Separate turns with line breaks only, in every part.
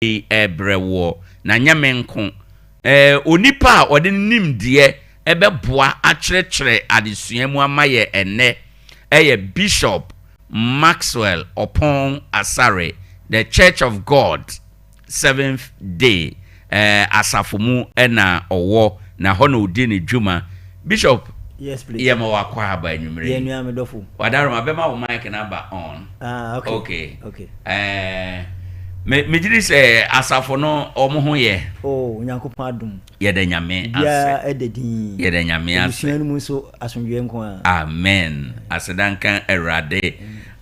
Yi rebrɛ woɔ, na nyɛ me nko. Ɛɛ, onipa a ɔde ne nimdeɛ bɛboa akyerɛkyerɛ adesua mu ama yɛ ɛnnɛ yɛ Bishop Maxwell Oppong Asare, The Church of God Seventh Day ɛɛ, asafo mu na ɔwɔ, na hɔ na ɔdi ne dwuma. Bishop,
Yes, please.
yɛma wo akwaaba anwummerɛ
Yɛn
yi.
nua me dɔfo.
Wadaroma, bɛma wo mic no aba on.
Ah, okay.
Okay.
Okay.
Ɛɛ, me megye di sɛ asafo no wɔn ho yɛ.
Oh, Onyankopɔn adom.
Yɛda Nyame ase.
Biara ɛda din.
Yɛda Nyame ase.
Abusua no mu nso asomdwoeɛ nko ara.
Amen. Aseda nka Awurade.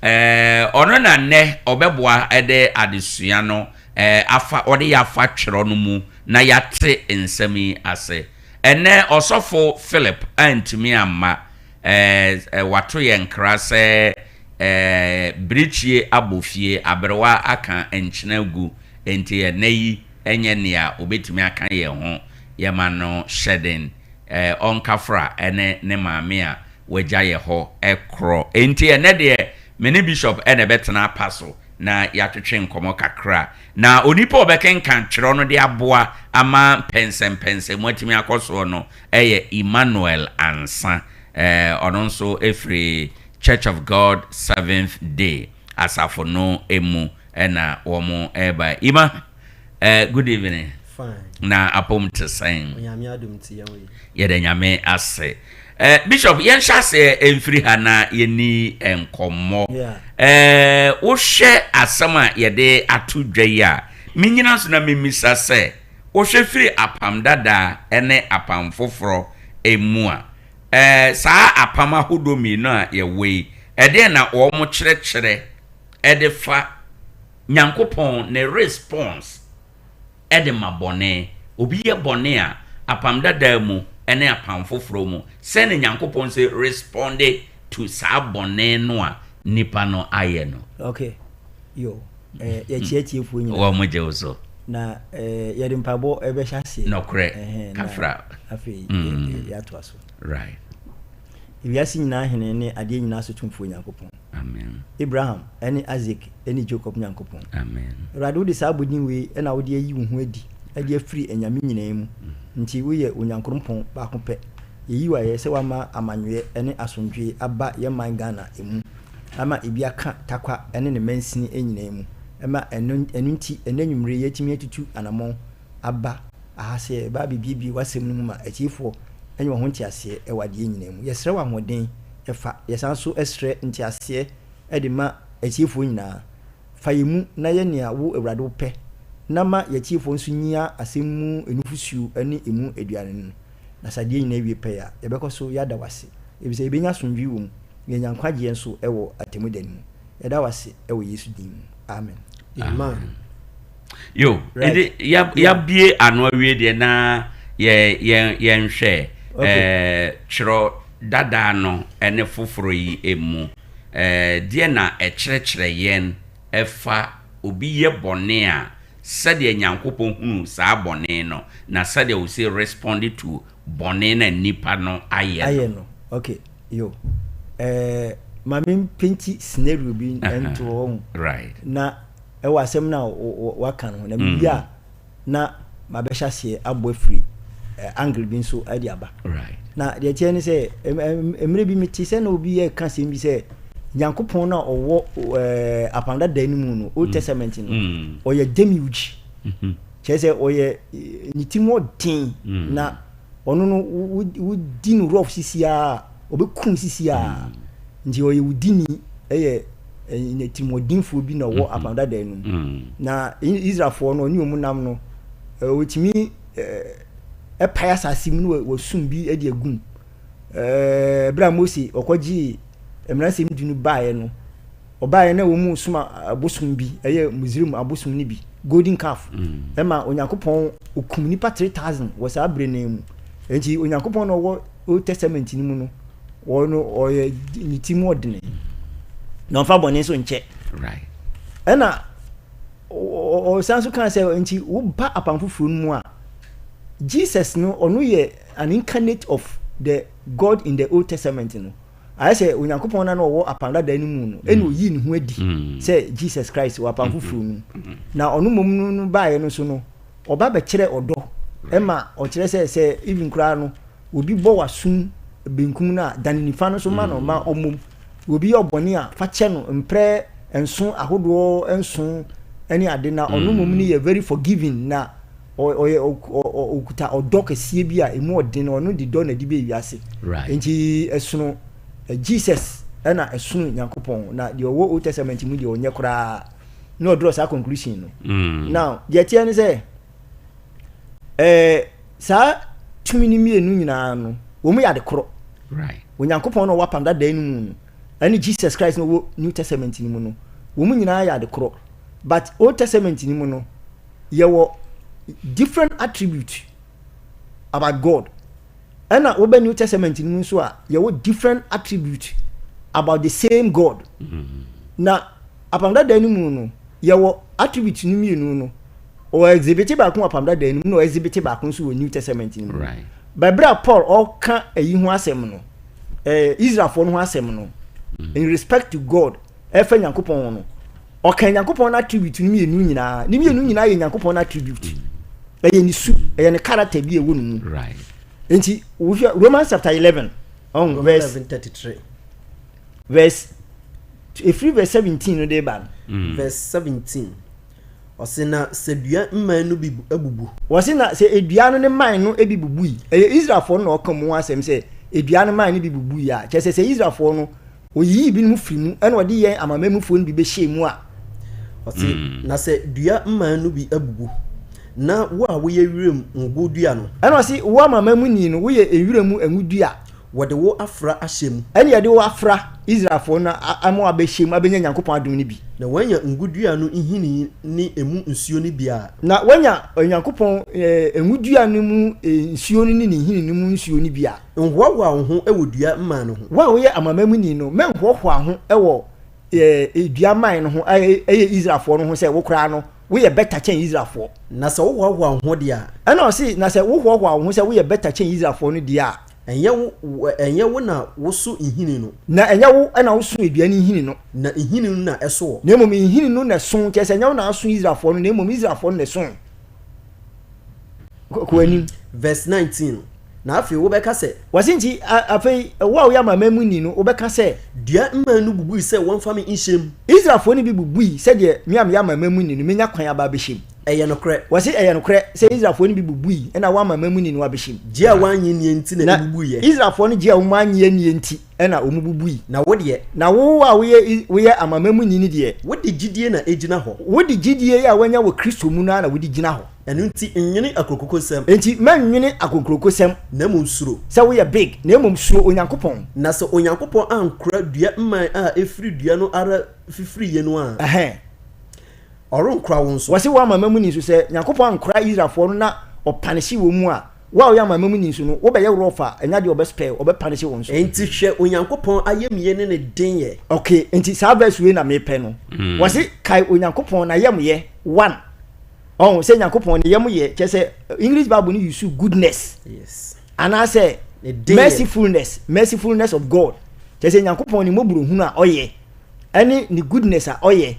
Ɛɛ, ɔno na nnɛ ɔbɛboa ɛde adesua no ɛɛ afa ɔde yɛ afa twerɛ no mu na yɛate nsɛm yi ase. Ɛnnɛ ɔsɔfo Philip antumi amma. Ɛɛ, wato yɛn nkra sɛ ɛɛ birikyie abɔ fie, aberewa aka nkyene agu, enti ɛnnɛ yi ɛnyɛ nea obetumi aka yɛn ho. Yɛma no hyɛden, ɛɛ ɔnkafra ɛne ne maame a wagya yɛ hɔ korɔ. Enti ɛnnɛ deɛ me ne Bishop na ɛbɛtena apa so na yɛatwetwe nkɔmmɔ kakra. Na onipa a ɔbɛkenkan twerɛ no de aboa ama mpɛnsɛmpɛnsɛmu atumi akɔ soɔ no yɛ Emmanuel Ansah. Ɔno nso firi Church of God Seventh Day asafo no mu na wɔreba. Emma, good evening.
Fine.
Na apom te sɛn?
Onyame adom nti yɛn ho ye.
Yɛda Nyame ase. Bishop, yɛnhyɛ aseɛ mfiri ha na yɛnni nkɔmmɔ.
Yeah.
Wohwɛ asɛm a yɛde ato dwa yi a, menyina so na memmisa sɛ, wohwɛ firi Apam Dadaa ne Apam Foforɔ mu a, saa apam ahodoɔ mmienu a yɛwɔ yi, ɛdeɛn na wɔkyerɛkyerɛ de fa Nyankopɔn ne response de ma bɔne. Obi yɛ bɔne a, Apam Dadaa mu ne Apam Foforɔ mu, sɛn na Nyankopɔn sɛ responde to saa bɔne no a nipa no ayɛ no?
Ok, yo, eh, yɛkyia atiefoɔ nyinaa.
Wɔn gye wo so.
Na eh, yɛde mpaebɔ ɛbɛhyɛ aseɛ.
Nɔkorɛ,
Ɛhɛn, na
kafra.
afei
Mm.
yɛatoa so.
Right.
Ewiase nyinaa Hene ne adeɛ nyinaa so Tumfoɔ Nyankopɔn.
Amen.
Abraham ne Isaac ne Jacob Nyankopɔn.
Amen.
Awurade, wode saa abodin wei na wode ayi wo ho adi de afiri anyame nyinaa mu. Nti woyɛ Onyankrompɔn baako pɛ. Yɛyi wo ayɛ sɛ woama amanweɛ ne asomdwoeɛ aba yɛn man Ghana mu, ama ebi aka Tarkwa ne ne mansini nyinaa mu, ma ɛno ɛno nti ɛnnɛ anwummere yi yɛatumi atutu anamɔn aba aha sɛ yɛreba abɛbuebue w'asɛm no mu ma atiefoɔ anya wɔn ho nteaseɛ wɔ adeɛ nyinaa mu. Yɛsrɛ wo ahoɔden fa. Yɛsan nso srɛ nteaseɛ de ma atiefoɔ nyinaa. Fa yɛn mu na yɛ nea wo Awurade wopɛ, na ma yɛatiefoɔ nso nyia asɛm mu nufosuo ne ɛmu aduane no. Na sɛ adeɛ nyinaa wie pɛyɛ a, yɛbɛkɔ so yɛada wo ase, ɛfiri sɛ yɛbɛnya asomdwoeɛ wɔ mu, na yɛanya nkwagyeɛ nso wɔ atemmuda no mu. Yɛda wo ase wɔ Yesu din mu. Amen.
Amen.
Yo,
Right.
nti ya yabie ano awie deɛ na yɛ yɛn yɛnhwɛ
Okay.
ɛɛ twerɛ dadaa no ɛne foforɔ yi emu ɛɛ deɛ na ɛkyerɛkyerɛ yɛn ɛfa obi yɛ bɔne a sɛdeɛ Nyankopɔn hunu saa bɔne no na sɛdeɛ ɔsi respond to bɔne na nipa no ayɛ no.
Ayɛ no. Okay. Yo. Ɛɛ ma me mpenti scenario bi nto hɔ ho.
Right.
Na ɛwɔ asɛm no a waka no ho na mewie a na mabɛhyɛ aseɛ abɔ afiri angle bi nso de aba.
Right.
Na deɛ ɛteɛ ne sɛ mmerɛ bi mete sɛ na obi reka asɛm bi sɛ Nyankopɔn no a ɔwɔ Apam Dada no mu no, Old Testament no, ɔyɛ demiurge. Kyerɛ sɛ ɔyɛ ne ti mu ɔden na ɔno no wodi no rough sisi a ɔbɛkum sisi a nti ɔyɛ wudini ɛyɛ tirimɔdenfoɔ bi na ɔwɔ Apam Dada no mu. Na Israelfoɔ no ɔne wɔn nam no ɔtumi ɛpae asase mu na wɔsum bi de agu mu. Berɛ a Mose ɔkɔgyee Mmaransɛm Du no baeɛ no, ɔbaeɛ na wɔn mu som abosom bi, ɛyɛ Misraim abosom no bi, golden calf, ɛma Onyankopɔn okum nipa 3000 wɔ saa berɛ no mu. Enti Onyankopɔn na ɔwɔ Old Testament no mu no, ɔno ɔyɛ ne ti mu ɔdene na ɔmfa bɔne nso nkyɛ.
Right.
Ɛna ɔsan so kaa sɛ nti woba Apam Foforɔ no mu a, Jesus no ɔno yɛ an incarnate of the God in the Old Testament no. Ayɛ sɛ Onyankopɔn no a na ɔwɔ Apam Dada no mu no, ɛna ɔyii ne ho adi sɛ Jesus Christ wɔ Apam Foforɔ no mu. Na ɔno mmom no no baeɛ no nso no, ɔba bɛkyerɛ ɔdɔ, ɛma ɔkyerɛ sɛ sɛ even koraa no, obi bɔ w'asom benkum no a, dane nifa no so ma no ma ɔmmom. Obi yɛ ɔbɔne a, fa kyɛ no mprɛ nson ahodoɔ nson ne ade. Na ɔno mmom no yɛ very forgiving na ɔyɛ ɔkuta ɔdɔ kɛseɛ bi a ɛmu ɔden. Ɔno de dɔ na ɛde bɛɛ wiase. Nti ɛsono Jesus ɛna ɛsono Nyankopɔn. Na deɛ ɔwɔ Old Testament mu deɛ, ɔnyɛ koraa na ɔdorɔ saa conclusion no. Now deɛ ɛteɛ ne sɛ saa tumi no mmienu nyinaa no, wɔn yɛ ade korɔ. Onyankopɔn na ɔwɔ Apam Dada no mu no ɛne Jesus Christ na ɔwɔ New Testament no mu no, wɔn nyinaa yɛ ade korɔ. But Old Testament no mu no, yɛwɔ different attribute about God, ɛna wɔbɛ New Testament no mu nso a, yɛwɔ different attribute about the same God. Na Apam Dada no mu no, yɛwɔ attribute no mmienu no, ɔwɔ exhibit baako wɔ Apam Dada no mu na ɔwɔ exhibit baako nso wɔ New Testament no mu. Bɛbrɛ a Paul ɔka ɛyi ho asɛm no, Israelfoɔ no ho asɛm no, in respect to God, ɛfɛ Nyankopɔn ho no, ɔka Nyankopɔn no attribute no mmienu nyinaa. Ne mmienu nyinaa yɛ Nyankopɔn no attribute, ɛyɛ ne su, ɛyɛ ne character bi a ɛwɔ ne mu. Nti wohwɛ Romans chapter 11 ɔn verse
11:33.
Verse efiri verse 17 no de ba no.
Verse 17, ɔse, na sɛ dua mman no bi abubu.
Wɔsi na sɛ edua no ne man no ebi bubu yi, ɛyɛ Israelfoɔ no na ɔka mu asɛm sɛ edua no man no bi bubu yi a, kyerɛ sɛ Israelfoɔ no oyiyi binom firi mu ɛna ɔde yɛn amamamufoɔ no bi bɛhyɛ mu a.
Ɔse, na sɛ dua mman no bi abubu, na wo a woyɛ wiram ngo dua no,
ɛna ɔsi wo amamamuni no, woyɛ nwura mu ngo dua,
wɔde wo afra ahyɛ mu.
Ɛna yɛde wo afra Israelfoɔ no ama wabɛhyɛ mu abɛnya Nyankopɔn adom no bi.
Na woanya ngo dua no nhini ne emu nsuo no bi a,
na woanya Onyankopɔn ngo dua no mu nsuo no ne ne nhini no mu nsuo no bi a,
nhoahoa wo ho wɔ dua mman no ho.
Wo a woyɛ amamamuni no, mɛnhoahoa ho wɔ dua man no ho, ɛyɛ Israelfoɔ no ho, sɛ wo koraa no woyɛ better kyɛn Israelfoɔ.
Na sɛ wohoahoa wo ho deɛ a,
ɛna ɔse na sɛ wohoahoa wo ho sɛ woyɛ better kyɛn Israelfoɔ no deɛ a,
ɛnyɛ wo na woso nhini no,
na ɛnyɛ wo ɛna woso dua no nhini no,
na nhini no na ɛso wɔ.
Na mmom nhini no na ɛso. Kyerɛ sɛ ɛnyɛ wo na aso Israelfoɔ no, na mmom Israelfoɔ no na ɛso. Kɔ anim.
Verse 19, na afei wobɛka sɛ,
wɔse nti afei wo a woyɛ amamamuni no, wobɛka sɛ,
dua mman no bubui sɛ wɔmfa me nhyɛ mu.
Israelfoɔ no bi bubui sɛdeɛ me a meyɛ amamamuni no menya kwan aba abɛhyɛ mu.
Ɛyɛ nokorɛ.
Wɔse ɛyɛ nokorɛ sɛ Israelfoɔ no bi bubui ɛna wo amamamuni no abɛhyɛ mu.
Gye a woannye nnie nti na
na
ɛbubuiɛ.
Israelfoɔ no gye a wɔn annye annie nti ɛna wɔn bubui.
Na wo deɛ,
na wo a woyɛ amamamuni no deɛ,
wode gyidie na ɛgyina hɔ.
Wode gyidie a woanya wɔ Kristo mu no ara na wode gyina hɔ.
Ɛno nti nnwene akurokokosɛm,
enti mɛnnwene akokurokosɛm,
na mmom suro.
Sɛ woyɛ big, na mmom suro Onyankopɔn.
Na sɛ Onyankopɔn ankora dua mman a ɛfiri dua no ara fifiriiɛ no a, ɔrenkora wo nso.
Wɔse wo amamamuni nso, sɛ Nyankopɔn ankora Israelfoɔ no na ɔpanehye wɔ mu a, wo a woyɛ amamamuni nso no, wobɛyɛ rough a, ɛnya deɛ ɔbɛspare, ɔbɛpanehye wo nso.
Enti hwɛ Onyankopɔn ayamyie ne ne denyɛ.
Okay, nti saa verse wei na mepɛ no. Wɔse kae Onyankopɔn n'ayamyɛ one. Ɔho sɛ Nyankopɔn ne yam yɛ, kyerɛ sɛ English Bible no use goodness anaasɛ
Ne denyɛ.
Mercifulness, mercifulness of God. Kyerɛ sɛ Nyankopɔn ne mmɔborɔhunu a ɔyɛ ɛne ne goodness a ɔyɛ,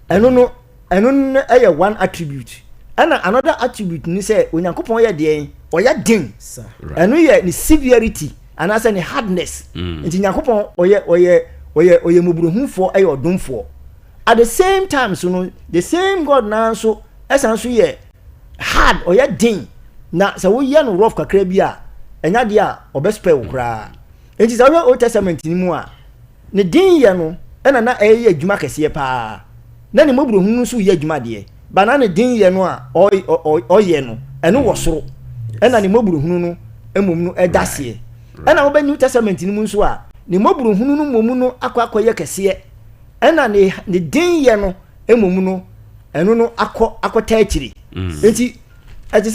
ɛno no ɛyɛ one attribute. Ɛna another attribute ni sɛ Onyankopɔn yɛ deɛn? Ɔyɛ den. Ɛno yɛ ne severity anaasɛ ne hardness. Nti Nyankopɔn ɔyɛ mmɔborɔhunufoɔ, ɛyɛ ɔdomfoɔ. At the same time so no, the same God naa nso ɛsan so yɛ hard, ɔyɛ den. Na sɛ woyɛ no rough kakra bi a, ɛnya deɛ a ɔbɛspare wo koraa. Nti sɛ wohwɛ Old Testament no mu a, ne den yɛ no ɛna na ɛyɛ adwuma kɛseɛ paa, na ne mmɔborɔhunu nso yɛ adwuma deɛ ba, na ne den yɛ no a ɔyɛ no, ɛno wɔ soro, ɛna ne mmɔborɔhunu no mmom no ɛda seɛ. Ɛna wobɛ New Testament no mu nso a, ne mmɔborɔhunu no mmom no akɔ akɔyɛ kɛseɛ, ɛna ne den yɛ no mmom no, ɛno no akɔ akɔta akyiri. Nti ɛte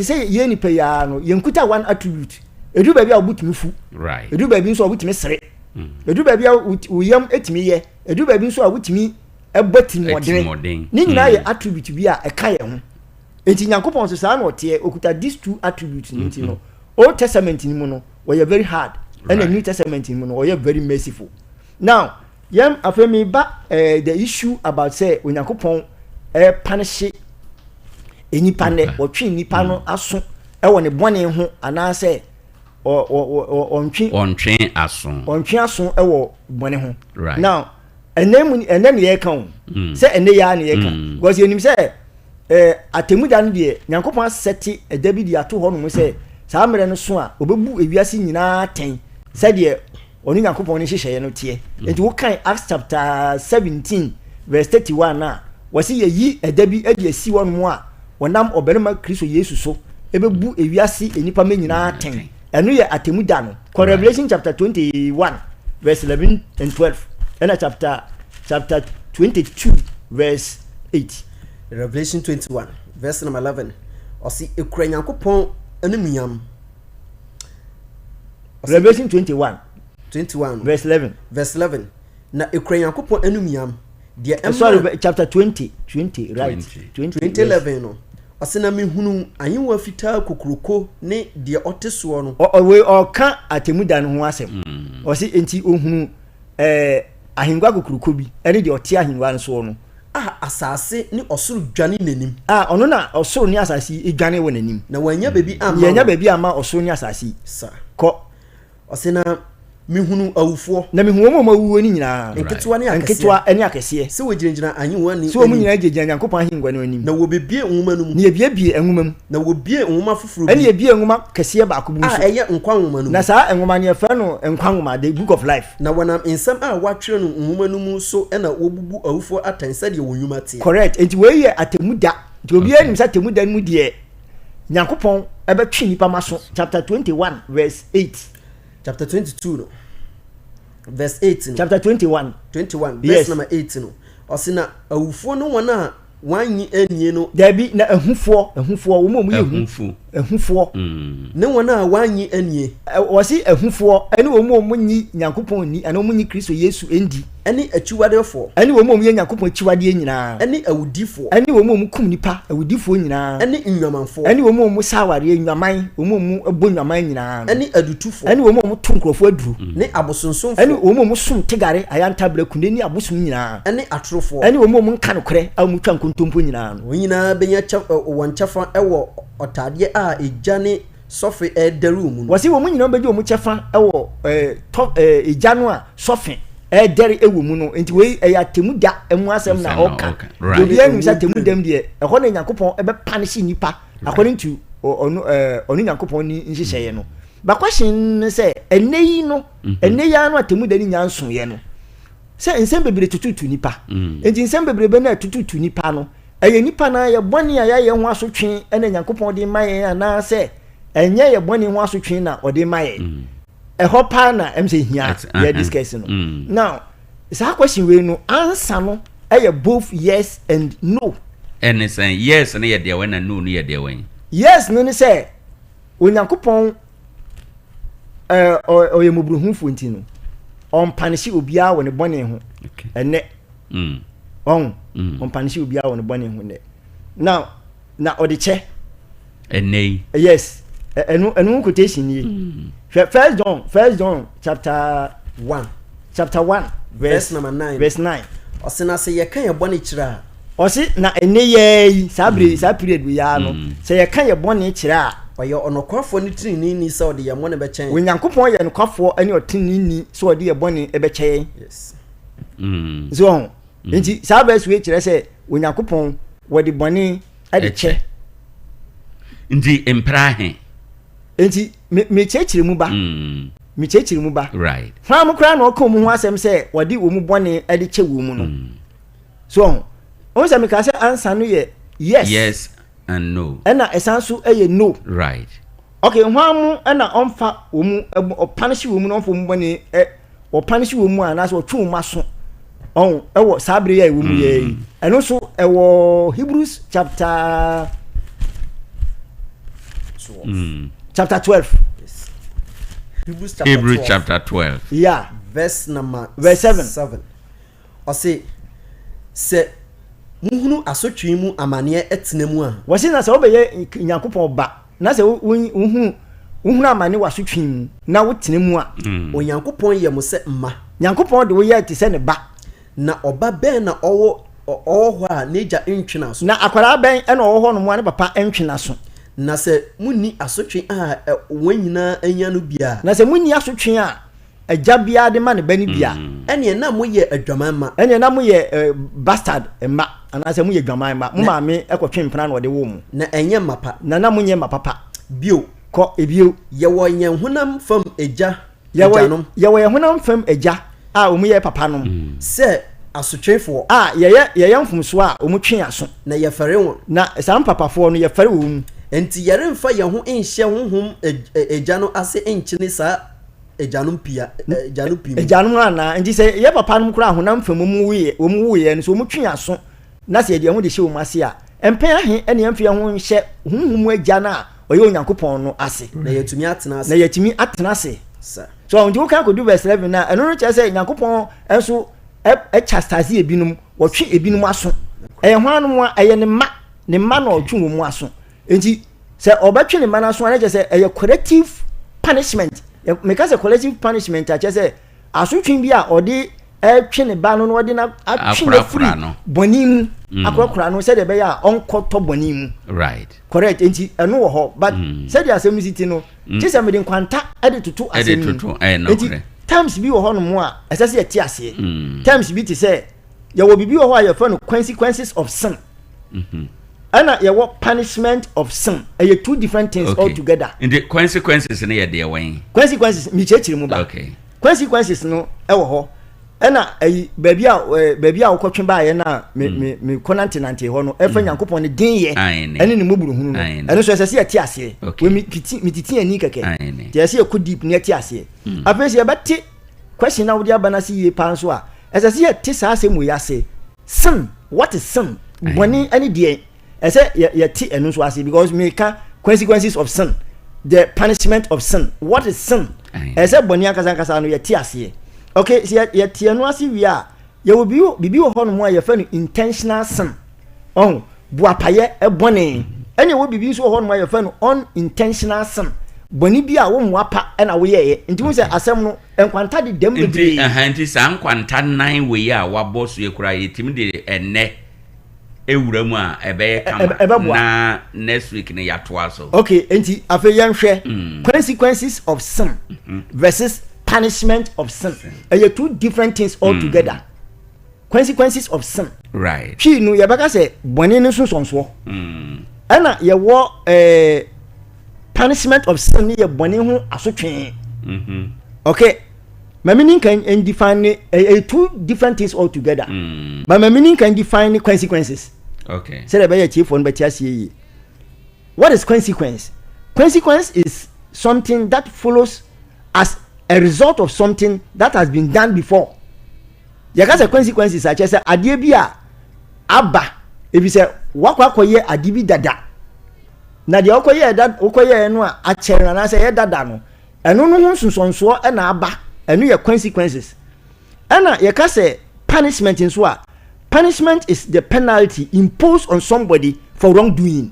sɛ yɛn nipa yi ara no, yɛnkuta one attribute. Ɛduru baabi a wobɛtumi fu, ɛduru baabi nso a wobɛtumi sere, ɛduru baabi a wo yam tumi yɛ, ɛduru baabi nso a wotumi ɛbɔ tirimɔdene.
Tirimɔden.
Ne nyinaa yɛ attribute bi a ɛka yɛn ho. Nti Nyankopɔn nso saa na ɔteɛ, okuta these two attributes no. Nti no, Old Testament no mu no, wɔyɛ very hard. Ɛna New Testament mu no ɔyɛ very merciful. Now yɛn afei mi ba eh, the issue about sɛ Onyankopɔn eh, panishe nipa nɛ ɔtwe nipa no aso ɛwɔ ne bɔne ho anaasɛ ɔntwe
ɔntwe aso
ɔntwe aso ɛwɔ bɔne ho. Now ɛnɛ mu ɛnɛ ne yɛka o mm. sɛ ɛnɛ yɛ a ne yɛka mm. because yɛnim sɛ ɛɛ atemmuda no deɛ Nyankopɔn asɛte ɛda bi de ato hɔ nom sɛ saa mmerɛ no so a ɔbɛbu ewiase nyinaa atɛn sɛdeɛ ɔne Nyankopɔn ne nhyehyɛeɛ no teɛ mm. Nti wokan Acts chapter 17 verse 31 a wɔsi yɛyi ɛda bi de asi hɔ nom a wɔnam ɔbarima Kristo Yesu so ɛbɛbu ewiase nnipa mɛ nyinaa atɛn. Ɛno yɛ atemmuda no. Kɔ Revelation chapter 21 verse 11 and 12 ɛna chapter chapter 22 verse 8.
Revelation 21 verse number 11 ɔsi ekura Nyankopɔn animuonyam.
Revelation 21
21
verse 11
verse 11 na ekura Nyankopɔn animuonyam deɛ
ɛma. Sorry, chapter 20 20 right
20 20 11 no. Ɔse na mehunuu ahengua fitaa kokuroko ne deɛ ɔte soɔ no.
Ɔ wei ɔreka atemmuda no ho asɛm. Ɔse enti ohunuu ɛɛ ahengua kokuroko bi ne deɛ ɔte ahengua no soɔ no.
A asase ne ɔsoro dwane n'anim.
A ɔno na ɔsoro ne asase yi dwane wɔ n'anim.
Na wɔannya baabi amma
wɔn. Yɛannya baabi amma ɔsoro ne asase yi.
Sa.
Kɔ.
Ɔse na mehunuu awufoɔ.
Na mehuu wɔn a wɔawuwuo no nyinaa.
Nketewa ne akɛseɛ.
Nketewa ne akɛseɛ.
Sɛ wɔgyinagyina ahengua no anim.
Sɛ wɔn nyinaa gyinagyina Nyankopɔn ahengua no anim.
Na wɔbɛbue nwoma no mu.
Na yɛbuebue nwoma mu.
Na wɔbuee nwoma foforɔ bi.
Ɛna yɛbuee nwoma kɛseɛ baako bi nso.
A ɛyɛ nkwa nwoma no mu.
Na saa nwoma no yɛfrɛ no nkwa nwoma, the book of life.
Na wɔnam nsɛm a wɔatwerɛ no nwoma no mu so na wɔbubu awufoɔ atɛn sɛdeɛ wɔn nnwuma teɛ.
Correct. Enti wei yɛ atemmuda. Nti obiara nim sɛ atemmuda no mu deɛ Nyankopɔn bɛtwe nnipa ma so. Chapter 21 verse 8.
Chapter 22 no verse 8 no.
Chapter 21.
21 verse yes. number 8 no. Ɔse na awufoɔ ne wɔn a wɔannye annie no.
Dabi, na ahufoɔ, ahufoɔ, wɔn a wɔyɛ hu, ahufoɔ.
Ne wɔn a wɔannye annie.
Wɔse ahufoɔ ne wɔn a wɔnnye Nyankopɔn nni anaa wɔnnye Kristo Yesu ndi.
Ne akyiwadeɛfoɔ.
Ne wɔn a wɔyɛ Nyankopɔn akyiwadeɛ nyinaa.
Ne awudifoɔ.
Ne wɔn a wɔkum nnipa, awudifoɔ nyinaa.
Ne nnwamanfoɔ.
Ne wɔn a wɔsa awareɛ, nnwaman, wɔn a wɔbɔ nnwaman nyinaa no.
Ne adutofoɔ.
Ne wɔn a wɔto nkurɔfoɔ aduro.
Ne abosonsomfoɔ.
Ne wɔn a wɔsom tegare, ayantaberɛ, kunde ne abosom nyinaa.
Ne atorofoɔ.
Ne wɔn a wɔnka nokorɛ a wɔtwa nkontompo nyinaa no.
Wɔn nyinaa bɛnya kyɛ, wɔn kyɛfa wɔ ɔtadeɛ a egya ne sɔfe redɛre wɔ mu no.
Wɔse wɔn nyinaa bɛgye wɔn kyɛfa wɔ tɔ, egya no a sɔfe redɛre wɔ mu no. Nti wei ɛyɛ atemmuda mu asɛm na ɔka. Deɛ obiara nim sɛ atemmuda mu deɛ, ɛhɔ na Nyankopɔn bɛpanehye nnipa according to ɔno, ɔno Nyankopɔn ne nhyehyɛeɛ no. But question ne sɛ, ɛnnɛ yi no, ɛnnɛ yi ara no atemmuda no nya nsoeɛ no, sɛ nsɛm bebree tututu nnipa. Nti nsɛm bebrebe no a ɛtututu nnipa no, Ɛyɛ nnipa no ara yɛ bɔne a yɛayɛ ho asotwe na Nyankopɔn de ma yɛn anaasɛ ɛnyɛ yɛ bɔne ho asotwe na ɔde ma yɛn? Mm. Ɛhɔ paa na ɛm sɛ hia yɛ discuss no. Mm. Now, saa question wei no, answer no ɛyɛ both yes and no.
Ɛne sɛn? Yes no yɛ deɛ wɛn na no no yɛ deɛ wɛn?
Yes no ne sɛ Onyankopɔn ɔyɛ mmɔborɔhunufoɔ nti no, ɔmpanehye obiara wɔ ne bɔne ho ɛnɛ. Mm. Ɔn, mm. ɔmpanehye obiara wɔ ne bɔne ho nnɛ. Now, na ɔde kyɛ.
Ɛnɛ yi.
Yes. Ɛno ɛno quotation nie. Mm. Hwɛ First John, First John chapter
1.
Chapter 1
verse, verse number 9.
Verse 9.
Ɔse na sɛ yɛka yɛ bɔne kyerɛ a.
Ɔse na ɛnɛ yɛɛ yi saa bere mm. saa period wei ara no mm. sɛ yɛka yɛ bɔne kyerɛ a.
Ɔyɛ ɔnokwafoɔ ne teneneeni sɛ ɔde yɛn bɔne bɛkyɛ yɛn.
Onyankopɔn yɛ nokwafoɔ ne ɔteneneeni sɛ ɔde yɛn bɔne bɛkyɛ yɛn.
Yes.
Mm. So ɔho. Mm. Nti saa verse wei kyerɛ sɛ Onyankopɔn wɔde bɔne de kyɛ.
Nti mpra he.
Nti me mekyerɛkyerɛ mu ba. Mm. Mekyerɛkyerɛ mu ba.
Right.
Hwan mo koraa na ɔka wɔn ho asɛm sɛ wɔde wɔn bɔne de kyɛ wɔn mu no. Mm. So ɔho. Ɔho sɛ meka sɛ ansa no yɛ yes.
Yes and no.
Ɛna ɛsan so yɛ no.
Right.
Okay, hwan mo na ɔmfa wɔn mu ɔpanehye wɔn mu na ɔmfa wɔn mu bɔne ɛ ɔpanehye wɔn mu a anaasɛ ɔtwe wɔn aso ɔn ɛwɔ saa bere yi a ɛwɔ mu yɛ yi mm. ɛno nso ɛwɔ Hebrews chapter mm. chapter 12.
Yes. Hebrews chapter
Hebrews
12.
chapter 12.
Yeah.
Verse number
verse 7.
7. Ɔse, Sɛ mohunu asotwee mu amaneɛ tena mu a.
Wɔse na sɛ wobɛyɛ Nyankopɔn ba, na sɛ wohunu Wohunu amane wɔ asotwe mu na wotena mu a.
Onyankopɔn yɛ mo sɛ mma.
Nyankopɔn de wo yɛ te sɛ ne ba.
Na ɔba bɛn na ɔwɔ ɔwɔ hɔ a n'agya ntwe n'aso?
Na akwadaa bɛn na ɔwɔ hɔnom a ne papa ntwe n'aso?
Na sɛ munni asotwe a wɔn nyinaa anya no bi a.
Na sɛ munni asotwe a agya biara de ma ne ba no bi a.
Ɛnneɛ na moyɛ adwaman mma.
Ɛnneɛ na moyɛ bastard mma, anaasɛ moyɛ dwaman mma. Mo maame kɔtwe mpena na ɔde woo mo.
Na ɛnyɛ mma pa.
Na na monyɛ mma papa.
Bio.
Kɔ, bio.
Yɛwɔ yɛn honam fam agya agyanom.
Yɛwɔ yɛn honam fam agya a wɔn yɛ papa nom.
Sɛ asotwefoɔ.
A yɛyɛ yɛyɛ mfomsoɔ a wɔn twe yɛn aso.
Na yɛfɛre wɔn.
Na saa mpapafoɔ no yɛfɛre wɔn mu.
Enti yɛremfa yɛn ho nhyɛ honhom agya no ase nkyene saa agyanom pii agyanom pii mu.
Agyanom anaa? Enti sɛ yɛ papa nom koraa honam fam wɔn wuiɛ wɔn wuiɛ no sɛ wɔn twe yɛn aso na sɛ yɛde yɛn ho de hyɛ wɔn ase a, mpɛn ahe na yɛmfa yɛn ho nhyɛ honhom mu agya no a ɔyɛ Onyankopɔn no ase?
Na yɛatumi atena ase.
Na yɛatumi atena ase.
Sa.
So nti wokan kɔdu verse 11 no a, ɛno no kyerɛ sɛ Nyankopɔn nso chastise ebinom, wɔtwe ebinom aso. Ɛyɛ hwannom a? Ɛyɛ ne mma, ne mma na ɔtwe wɔn mu aso. Nti sɛ ɔbɛtwe ne mma no aso a, na kyerɛ sɛ ɛyɛ corrective punishment. Meka sɛ corrective punishment a, kyerɛ sɛ asotwe bi a ɔde ɛtwe ne ba no na ɔde no atwe no afiri bɔne mu mm. akorakora no sɛdeɛ ɛbɛyɛ a ɔnkɔtɔ bɔne mu
right
correct nti ɛno wɔ hɔ but mm. sɛdeɛ asɛm no si ti no mm. kye sɛ mede nkwanta de toto asɛm no nti times bi wɔ hɔ nom a ɛsɛ sɛ yɛte aseɛ times bi te sɛ yɛwɔ biribi wɔ hɔ a yɛfrɛ no consequences of sin mm-hmm. ɛna yɛwɔ punishment of sin ɛyɛ two different things okay. altogether.
nti consequences no yɛ deɛ wɔn.
Consequences mekyerɛkyerɛ mu ba.
Okay.
Consequences no ɛwɔ hɔ ɛna ɛyi baabi a ɛɛ baabi a wokɔtwe baayɛ no a me mm. me me kɔ nante nante hɔ no ɛfɛ mm. Nyankopɔn ne den yɛ ɛne ne mmɔborohunu no ɛno nso ɛsɛ sɛ yɛte aseɛ wɔ mi titi mi titi ani kɛkɛ te ɛsɛ yɛkɔ deep ne yɛte aseɛ mm. Afei sɛ yɛbɛte question na wode aba no ase yie paa nso a ɛsɛ sɛ yɛte saa asɛm wei ase. Sin, what is sin? Bɔne ɛne deɛn? Ɛsɛ yɛte ɛno nso ase because meka consequences of sin, the punishment of sin. What is sin? Ɛsɛ bɔne ankasa ankasa no yɛte aseɛ. Okay, sɛ yɛte ɛno ase wie a, yɛwɔ biribi wɔ hɔnom a yɛfrɛ no intentional sin. Ɔho, boapayɛ bɔne. Ɛna ɛwɔ biribi nso wɔ hɔnom a yɛfrɛ no unintentional sin. Bɔne bi a wo mmoa pa ɛna woyɛeɛ. Nti wo sɛ asɛm no nkwanta de dɛm bebree.
Nti, nti saa nkwanta nan wei a wabɔ so yi koraa yɛtumi de ɛnnɛ ewura mu a ɛbɛyɛ kama na next week no yɛatoa so.
Okay, nti afei yɛnhwɛ mm. consequences of sin mm -hmm. versus punishment of sin. Ɛyɛ two different things altogether. Mm. Consequences of sin.
Right.
Twi no yɛbɛka sɛ bɔne no nsonsɔnsoɔ. Mm. Ɛna yɛwɔ eh, punishment of sin no yɛ bɔne ho asotwe.
Mm-hmm.
Okay. Mami ni nkan define ne eh, two different things altogether. But mami ni nkan define ne consequences.
Okay.
Sɛdeɛ ɛbɛyɛ atiefoɔ no bɛte aseɛ yie. What is consequence? Consequence is something that follows as a result of something that has been done before. Yɛka sɛ consequences a kyerɛ sɛ adeɛ bi a aba ebi sɛ wakɔ akɔyɛ ade bi dada na deɛ wokɔyɛɛ da wokɔyɛɛ no a akyɛre no anaasɛ ɛyɛ dada no ɛno no ho nsonsɔnsoɔ na aba ɛno yɛ consequences. Ɛna yɛka sɛ punishment nso a punishment is the penalty imposed on somebody for wrongdoing.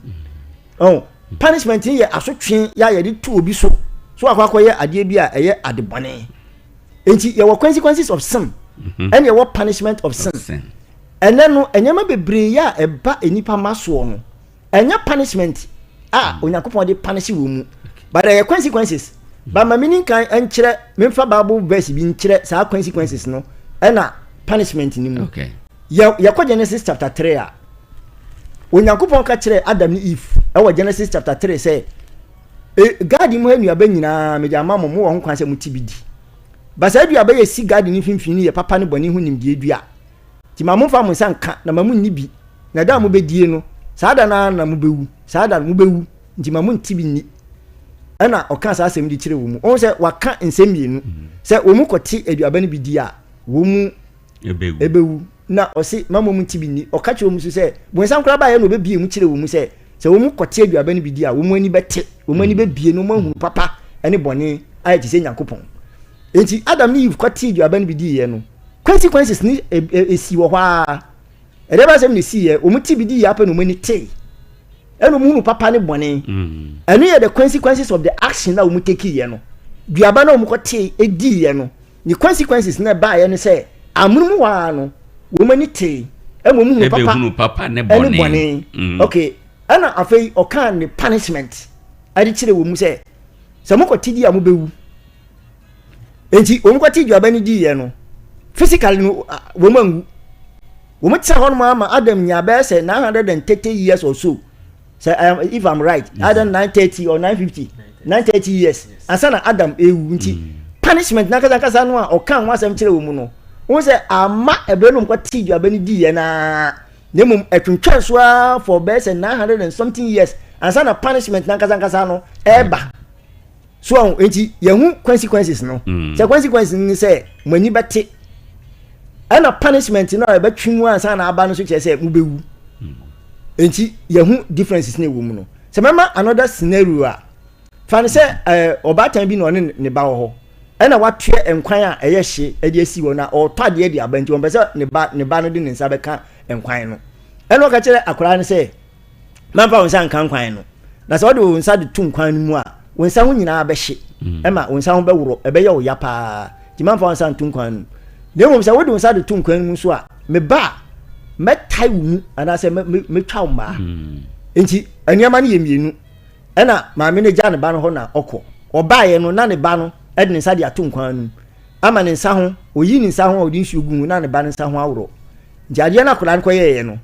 Oh, punishment yɛ asotwe yɛ a yɛde to obi so so akɔ akɔyɛ adeɛ bi a ɛyɛ ade bɔne. Nti yɛwɔ consequences of sin mhm. ɛna yɛwɔ punishment of sin. Ɛnɛ no nneɛma bebree yɛ a ɛba nnipa ma soɔ no ɛnyɛ punishment a mm. Onyankopɔn de punish wɔ mu but ɛyɛ consequences. But ma mini nkan nkyerɛ memfa Bible verse bi nkyerɛ saa consequences no ɛna punishment no mu. Yɛkɔ Genesis chapter 3 a Onyankopɔn ka kyerɛɛ Adam ne Eve ɛwɔ Genesis chapter 3 sɛ e, garden mu ha nnuaba nyinaa mede ama mo, mowɔ ho kwan sɛ mote bi di. Ba saa duaba yɛ si garden no mfimfini no yɛ papa ne bɔne ho nimdeɛ dua. Nti ma momfa mo nsa nka na ma munni bi, na da a mobɛdie no, saa da no ara na mobɛwu, saa da no mobɛwu, nti ma monte bi nni. Ɛna ɔka saa asɛm de kyerɛ wɔn mu. Wɔn sɛ waka nsɛm mmienu sɛ wɔn mu kɔte aduaba no bi di a wɔn mu ɛbɛwu. Na ɔse ma wɔn nte bi nni. Ɔka kyerɛ wɔn nso sɛ bonsam koraa baeɛ na ɔbɛbie mu kyerɛ wɔn mu sɛ sɛ wɔn kɔte aduaba no bi di a wɔn ani bɛte, wɔn ani bɛbie na wɔn ahunu papa ne bɔne ayɛ te sɛ Nyankopɔn. Enti Adam ne Eve kɔtee aduaba no bi diiɛ no, consequences no ɛsii wɔ hɔ ara. Ɛdeɛ bɛn asɛm na ɛsiiɛ? Wɔn te bi diiɛ ara pɛ na wɔn ani tee. Ɛna wɔn hunu papa ne bɔne. Ɛno yɛ the consequences of the action na wɔn take yɛ no. Duaba na wɔn kɔ tee edi yɛ no. The consequences na ɛbaeɛ no sɛ amonom hɔ ara no wɔn ani tee ɛma wɔn hunu papa
Ɛbɛhunu papa ne bɔne.
ɛne bɔne. Okay, ɛna afei ɔkaa ne punishment ɛde kyerɛ wɔn mu sɛ sɛ mokɔ te di a mobɛwu. Enti wɔn kɔ te duaba no di yɛ no physically no wɔn anwu. Wɔn tena hɔ nom ama Adam nya bɛyɛ sɛ 930 years or so. Sɛ I am, if I'm right, either 930 or 950, 930 years. Ansa na Adam ewu nti punishment n'ankasa ankasa no a ɔka ho asɛm kyerɛ wɔn mu no, wɔn sɛ ama ɛbrɛ no wɔn kɔ te duaba no di yɛ naa. Na mmom ɛtwentwɛn so ara for bɛyɛ sɛ 900 and something years ansa na punishment n'ankasa ankasa no ɛreba. So ɔho nti yɛhu consequences no. Sɛ consequences no ne sɛ mo ani bɛte, ɛna punishment no a ɛbɛtwe mu ansa na aba no nso kyerɛ sɛ mobɛwu. Nti yɛhu differences no ɛwɔ mu no. Sɛ mɛma another scenario a, fa no sɛ ɔbaatan bi na ɔne ne ba wɔ hɔ, ɛna watoɛ nkwan a ɛyɛ hye de asi hɔ na ɔretɔ adeɛ de aba, nti ɔmpɛ sɛ ne ba no de ne nsa bɛka nkwan no. Ɛna ɔka kyerɛ akwadaa no sɛ, mamfa wo nsa nka nkwan no, na sɛ wode wo nsa de to nkwan no mu a, wo nsa ho nyinaa bɛhye, ɛma wo nsa ho bɛworɔ, ɛbɛyɛ wo ya paa, nti mamfa wo nsa nto nkwan no mu. Na mmom sɛ wode wo nsa de to nkwan no mu nso a, meba a, mɛtae wo mu anaasɛ mɛtwa wo mmaa. Nti nneɛma no yɛ mmienu. Ɛna maame no gya ne ba no hɔ na ɔkɔ. Ɔbaeɛ no, na ne ba no de ne nsa de ato nkwan no mu ama ne nsa ho, ɔyi ne nsa ho a ɔde nsuo gu mu na ne ba no nsa ho aworɔ. Nti adeɛ no akwadaa no kɔyɛeɛ no,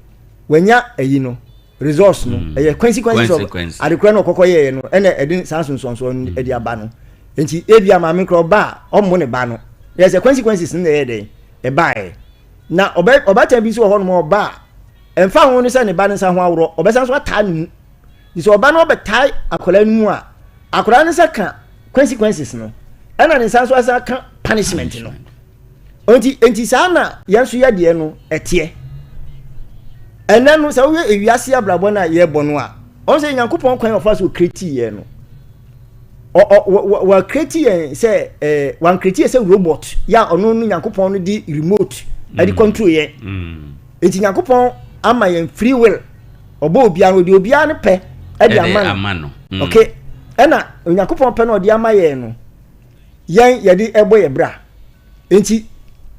wanya ayi no, results no, ɛyɛ consequences of adekorɔ no ɔkɔkɔ yɛeɛ no, ɛna ɛde saa nsonsoansoɔ no de aba no. Nti ebia maame korɔ ɔba a, ɔmmo ne ba no. Yɛ sɛ consequences no na ɛyɛ dɛn? Ɛbaeɛ. Na ɔbaatan bi nso wɔ hɔnom a ɔba a, ɛmfa ho no sɛ ne ba no nsa ho aworɔ, ɔbɛsan so ataa ne mu. Nti sɛ ɔba no ɔbɛtae akwadaa no mu a, akwadaa no nsa ka consequences no, ɛna ne nsa nso asan ka punishment no. Nti saa na yɛn nso yɛ deɛ no ɛteɛ. Ɛnɛ no sɛ woyɛ ewiase abrabɔ no a yɛbɔ no a, ɔn sɛ Nyankopɔn kwan a ɔfa so ɔkreti yɛn no, wɔakreti yɛn sɛ ɛɛ wɔankreti yɛn sɛ robot yɛ a ɔno no Nyankopɔn no de remote ɛde control yɛn. Nti Nyankopɔn ama yɛn free will. Ɔbɔ obiara no, ɔde obiara no pɛ ɛde ama no. Okay, ɛna Onyankopɔn pɛ na ɔde ama yɛn no, yɛn yɛde ɛbɔ yɛ bra. Nti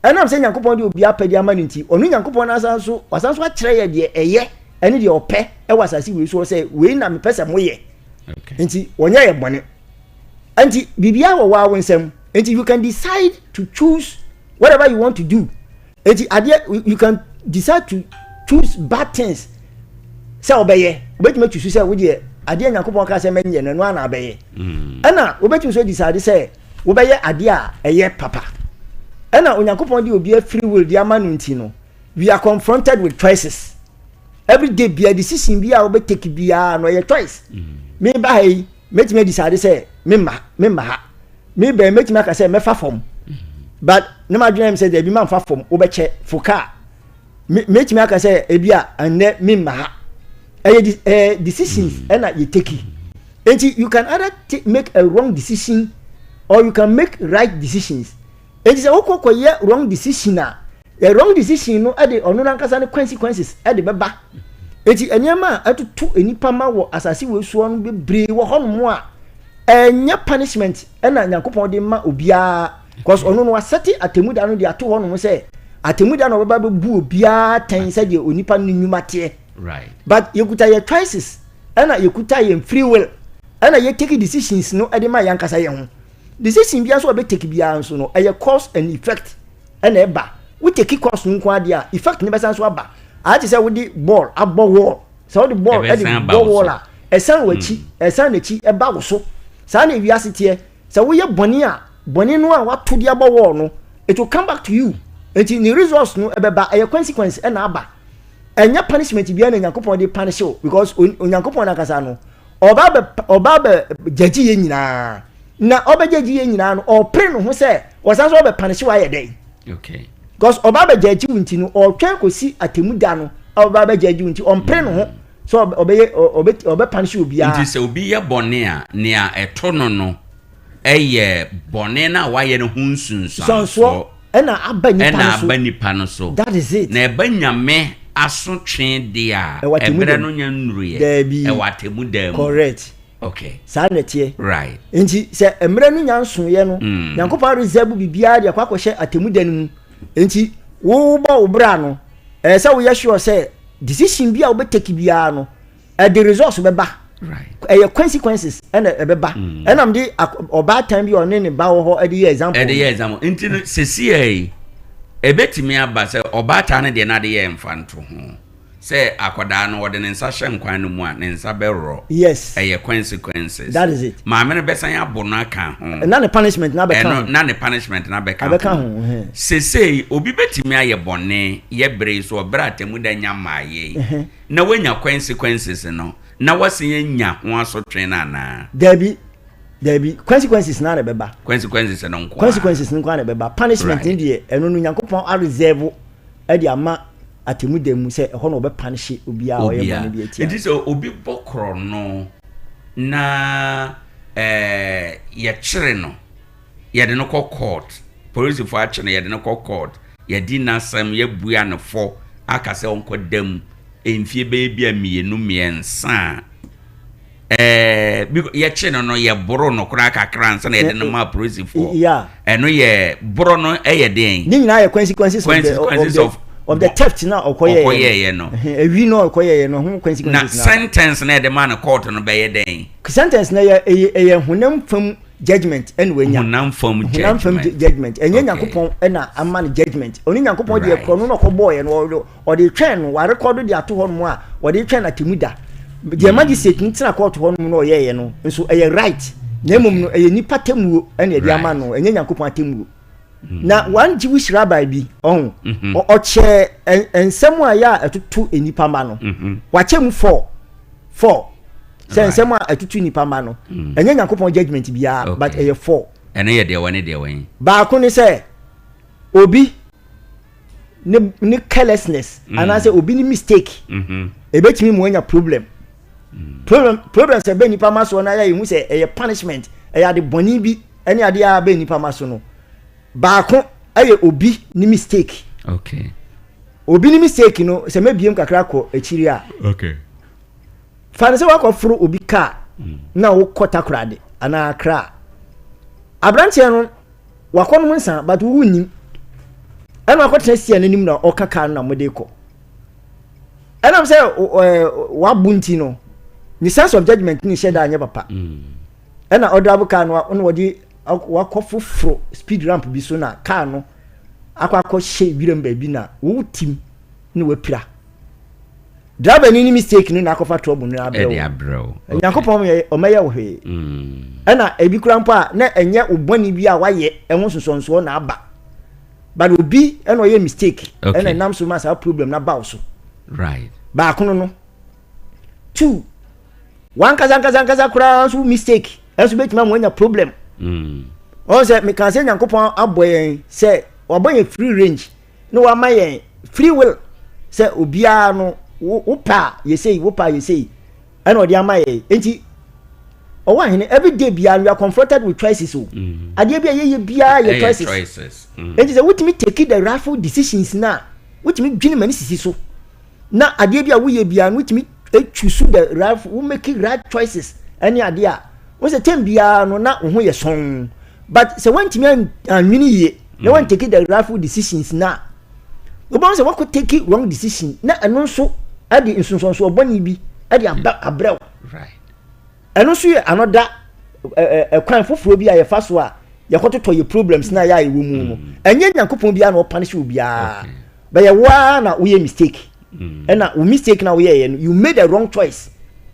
ɛnam sɛ Nyankopɔn de obiara pɛ de ama no nti, ɔno Nyankopɔn no asan so, wasan so akyerɛ yɛ deɛ ɛyɛ ɛne deɛ ɔpɛ ɛwɔ asase wei soɔ sɛ wei na mepɛ sɛ moyɛ. Nti wɔnyɛ yɛ bɔne. Nti biribiara wɔ waa wo nsam. Nti you can decide to choose whatever you want to do. Eti adeɛ you can decide to choose bad things sɛ ɔbɛyɛ, wobɛtumi atu so sɛ wodeɛ adeɛ Nyankopɔn ka sɛ mɛnyɛ no ɛno ara na abɛyɛ. Ɛna wobɛtumi so decide sɛ wobɛyɛ adeɛ a ɛyɛ papa. Ɛna Onyankopɔn de obi free will de ama no nti no, we are confronted with choices. Every day bia decision bi a wobɛ take biara no ɛyɛ choice. Meba ha yi, mɛtumi adecide sɛ memma memma ha. Me bɛn mɛtumi aka sɛ mɛfa fam, but ne ma adwene sɛ daabi ma nfa fam, wobɛkyɛ fo kaa. Mɛtumi aka sɛ ebi a ɛnɛ memma ha. Ɛyɛ decisions ɛna yɛ take. Nti you can either make a wrong decision or you can make right decisions. Nti sɛ wokɔ kɔyɛ wrong decision a, the wrong decision no ɛde ɔno n'ankasa ne consequences ɛde bɛba. Nti nneɛma a ɛtoto nnipa ma wɔ asase wei soɔ no bebree wɔ hɔnom a ɛnyɛ punishment ɛna Nyankopɔn de ma obiara, cause ɔno no wasɛte atemmuda no de ato hɔnom sɛ atemmuda na ɔbɛba bɛbu obiara tɛn sɛdeɛ onipa no nnwuma teɛ. But yɛkuta yɛ choices ɛna yɛkuta yɛn free will ɛna yɛ take decisions no ɛde ma yɛn ankasa yɛn ho. Decision biara nso a ɔbɛ take biara nso no ɛyɛ cause and effect ɛna ɛba. Wo take cause no nko adeɛ a, effect no bɛsan so aba. Ayɛ te sɛ wode ball abɔ wall. Sɛ wode ball ɛde bɔ wall a, ɛsan w'akyi, ɛsan n'akyi ɛba wo so. Saa na ewiase teɛ. Sɛ woyɛ bɔne a, bɔne no a wato de abɔ wall no, it will come back to you. Nti ne results no ɛbɛba, ɛyɛ consequence ɛna aba. Ɛnyɛ punishment biara na Nyankopɔn de punish wo, because Onyankopɔn n'ankasa no, ɔba bɛ ɔba bɛ gyagye yɛn nyinaa. Na ɔbɛ gyagye yɛn nyinaa no, ɔpere ne ho sɛ ɔsan so ɔbɛ punish wo ayɛ dɛn? Because ɔba bɛ gyagye wo nti no, ɔtwɛn kɔsi atemu da no a ɔba bɛ gyagye wo nti, ɔmpere ne ho sɛ ɔbɛyɛ ɔbɛ ɔbɛ punish obiara.
Nti sɛ obi yɛ bɔne a, nea ɛto no no ɛyɛ bɔne no a wayɛ no ho nsunsuansoɔ.
Nsuansoɔ ɛna aba nipa no so.
Ɛna aba nipa no so.
That is it.
Na ɛba Nyame asotwe deɛ a,
Ɛwɔ atemmu
ɛberɛ
da mu.
no nya nnuruiɛ.
Daabi.
Ɛwɔ atemmu da mu.
Correct.
Okay.
Saa na ɛteɛ.
Right.
Nti sɛ mmerɛ no nya nsoeɛ no, Nyankopɔn areserve biribiara de akɔ akɔhyɛ atemmu da no mu. Nti wobɔ wo bra no, ɛyɛ sɛ woyɛ sure sɛ decision bi a wobɛtake biara no, ɛde results bɛba. Ɛyɛ consequences ɛna ɛbɛba. Ɛnam de ɔbaatan bi a ɔne ne ba wɔ hɔ ɛde yɛ example.
Ɛde yɛ example. Nti no sesia yi, ɛbɛtumi aba sɛ ɔbaatan no deɛ n'ade yɛ mfa nto ho. Sɛ akwadaa no ɔde ne nsa hyɛ nkwan no mu a, ne nsa bɛworɔ.
Yes.
Ɛyɛ consequences.
That is it.
Maame no bɛsan abɔ no aka ho.
Na ne punishment na bɛka ho.
Ɛno na ne punishment na bɛka ho.
Abɛka ho. Ɛhɛn.
Sesei obi bɛtumi ayɛ bɔne yɛ bere yi so ɔbrɛ atemu da nya mmaayɛ yi na wanya consequences no na wasan anya ho asotwe no anaa?
Dabi, dabi, consequences na na ɛbɛba.
Consequences no nko.
Consequences no nko na ɛbɛba. Punishment no deɛ, ɛno no Nyankopɔn areserve ɛde ama atemu da mu sɛ ɛhɔ na ɔbɛpunish obiara a ɔyɛ bɔne bi atia.
Nti sɛ obi bɔ korɔ no na yɛkyere no, yɛde no kɔ court, polisifoɔ akye no, yɛde no kɔ court, yɛdi n'asɛm, yɛbua no fɔ aka sɛ ɔnkɔ dam mfie bɛyɛ bi a 2 3 a, yɛkye no no yɛboro no koraa kakra ansa na yɛde no ma polisifoɔ. Ɛno yɛ borɔ no ɛyɛ den.
Ne nyinaa yɛ consequences of the,
Consequences
of the, of the theft na ɔkɔyɛɛyɛ
ɔkɔyɛɛyɛ no.
Ewi na ɔkɔyɛɛyɛ no ho consequences
na. Sentence na yɛde ma no court no bɛyɛ den.
Sentence na yɛ ɛyɛ honam fam judgment ɛna wanya.
Honam fam judgment.
Honam fam judgment. Ɛnyɛ Nyankopɔn ɛna ama no judgment. Ɔne Nyankopɔn deɛ korɔ no na ɔkɔbɔɔyɛ no, ɔde twɛn no, warekɔdo de ato hɔ nom a ɔde twɛn na temu da. Deɛ magistrate no tena court hɔ nom na ɔyɛɛyɛ no nso ɛyɛ right. Na mmom no ɛyɛ nipa temuo ɛna ɛde ama no, ɛnyɛ Nyankopɔn atemuo. Na one Jewish rabbi bi ɔho ɔkyɛ nsɛm a yɛ a ɛtoto nipa ma no. Wakyɛ mu 4 4 sɛ nsɛm a ɛtoto nipa ma no. Ɛnyɛ Nyankopɔn judgment biara, but ɛyɛ 4.
Ɛno yɛ deɛ wɔ ne deɛ wɔ.
Baako ne sɛ obi ne carelessness anaasɛ obi ne mistake ebetumi mu anya problem. Problem sɛ bɛ nipa ma so na yɛ ehu sɛ ɛyɛ punishment, ɛyɛ ade bɔnne bi ɛne ade a bɛ nipa ma so no. Baako ɛyɛ obi ne mistake.
Okay.
Obi ne mistake no sɛ mebiem kakra kɔ akyiri a.
Okay.
Fa ne sɛ wakɔforo obi car na wokɔ Takoradi anaa Accra. Aberanteɛ no wakɔnom nsa but wo nnim. Ɛna wakɔtena sia n'anim na ɔka car no na mode kɔ. Ɛnam sɛ wabo nti no, ne sense of judgment ne hyɛ da anyɛ papa. Ɛna ɔdrabo car no na wɔde wakɔ foforo speed ramp bi so na car no akɔ akɔhyɛ wiram baabi na wo tim na wapira. Driver ni ni mistake no na akɔfa trouble no abrɛ wo. Nyankopɔn yɛ ɔmɛyɛ wo hwee. Ɛna ebi kura mpo a na ɛnyɛ wo bɔne bi a wayɛ ɛho sonsonsoɔ na aba. But obi ɛna ɔyɛ mistake ɛna nam so ma saa problem na ba wo so.
Right.
Baako no no. 2 Wan kasa kasa kasa koraa nso mistake ɛnso betumi ama wanya problem. Ɔn sɛ meka sɛ Nyankopɔn abɔ yɛn sɛ wabɔ yɛn free range na wama yɛn free will sɛ obiara no wo pa yɛsei wo pa yɛsei ɛna ɔde ama yɛn. Enti ɔwɔ ahene every day biara we are confronted with choices o. Adeɛ bi a yɛyɛ biara yɛ choices. Enti sɛ wotumi take the rightful decisions na wotumi dwene ma ne sisi so na adeɛ bi a woyɛ biara no wotumi choose the right, wo make right choices ɛne adeɛ a wo sɛ tem biara no na wo ho yɛ sɔn. But sɛ wantumi anwene yie na wan take the rightful decisions na wobɛhu sɛ wakɔ take wrong decision na ɛno nso ɛde nsonsonsoɔ bɔne bi ɛde aba abrɛw. Ɛno nso yɛ another ɛkwan foforɔ bi a yɛfa so a yɛkɔtotɔ yɛ problems na yɛ a ɛwɔ mu no. Ɛnyɛ Nyankopɔn biara na ɔpunish obiara. Bɛyɛ waa na woyɛ mistake. Ɛna wo mistake na woyɛ no, you made a wrong choice.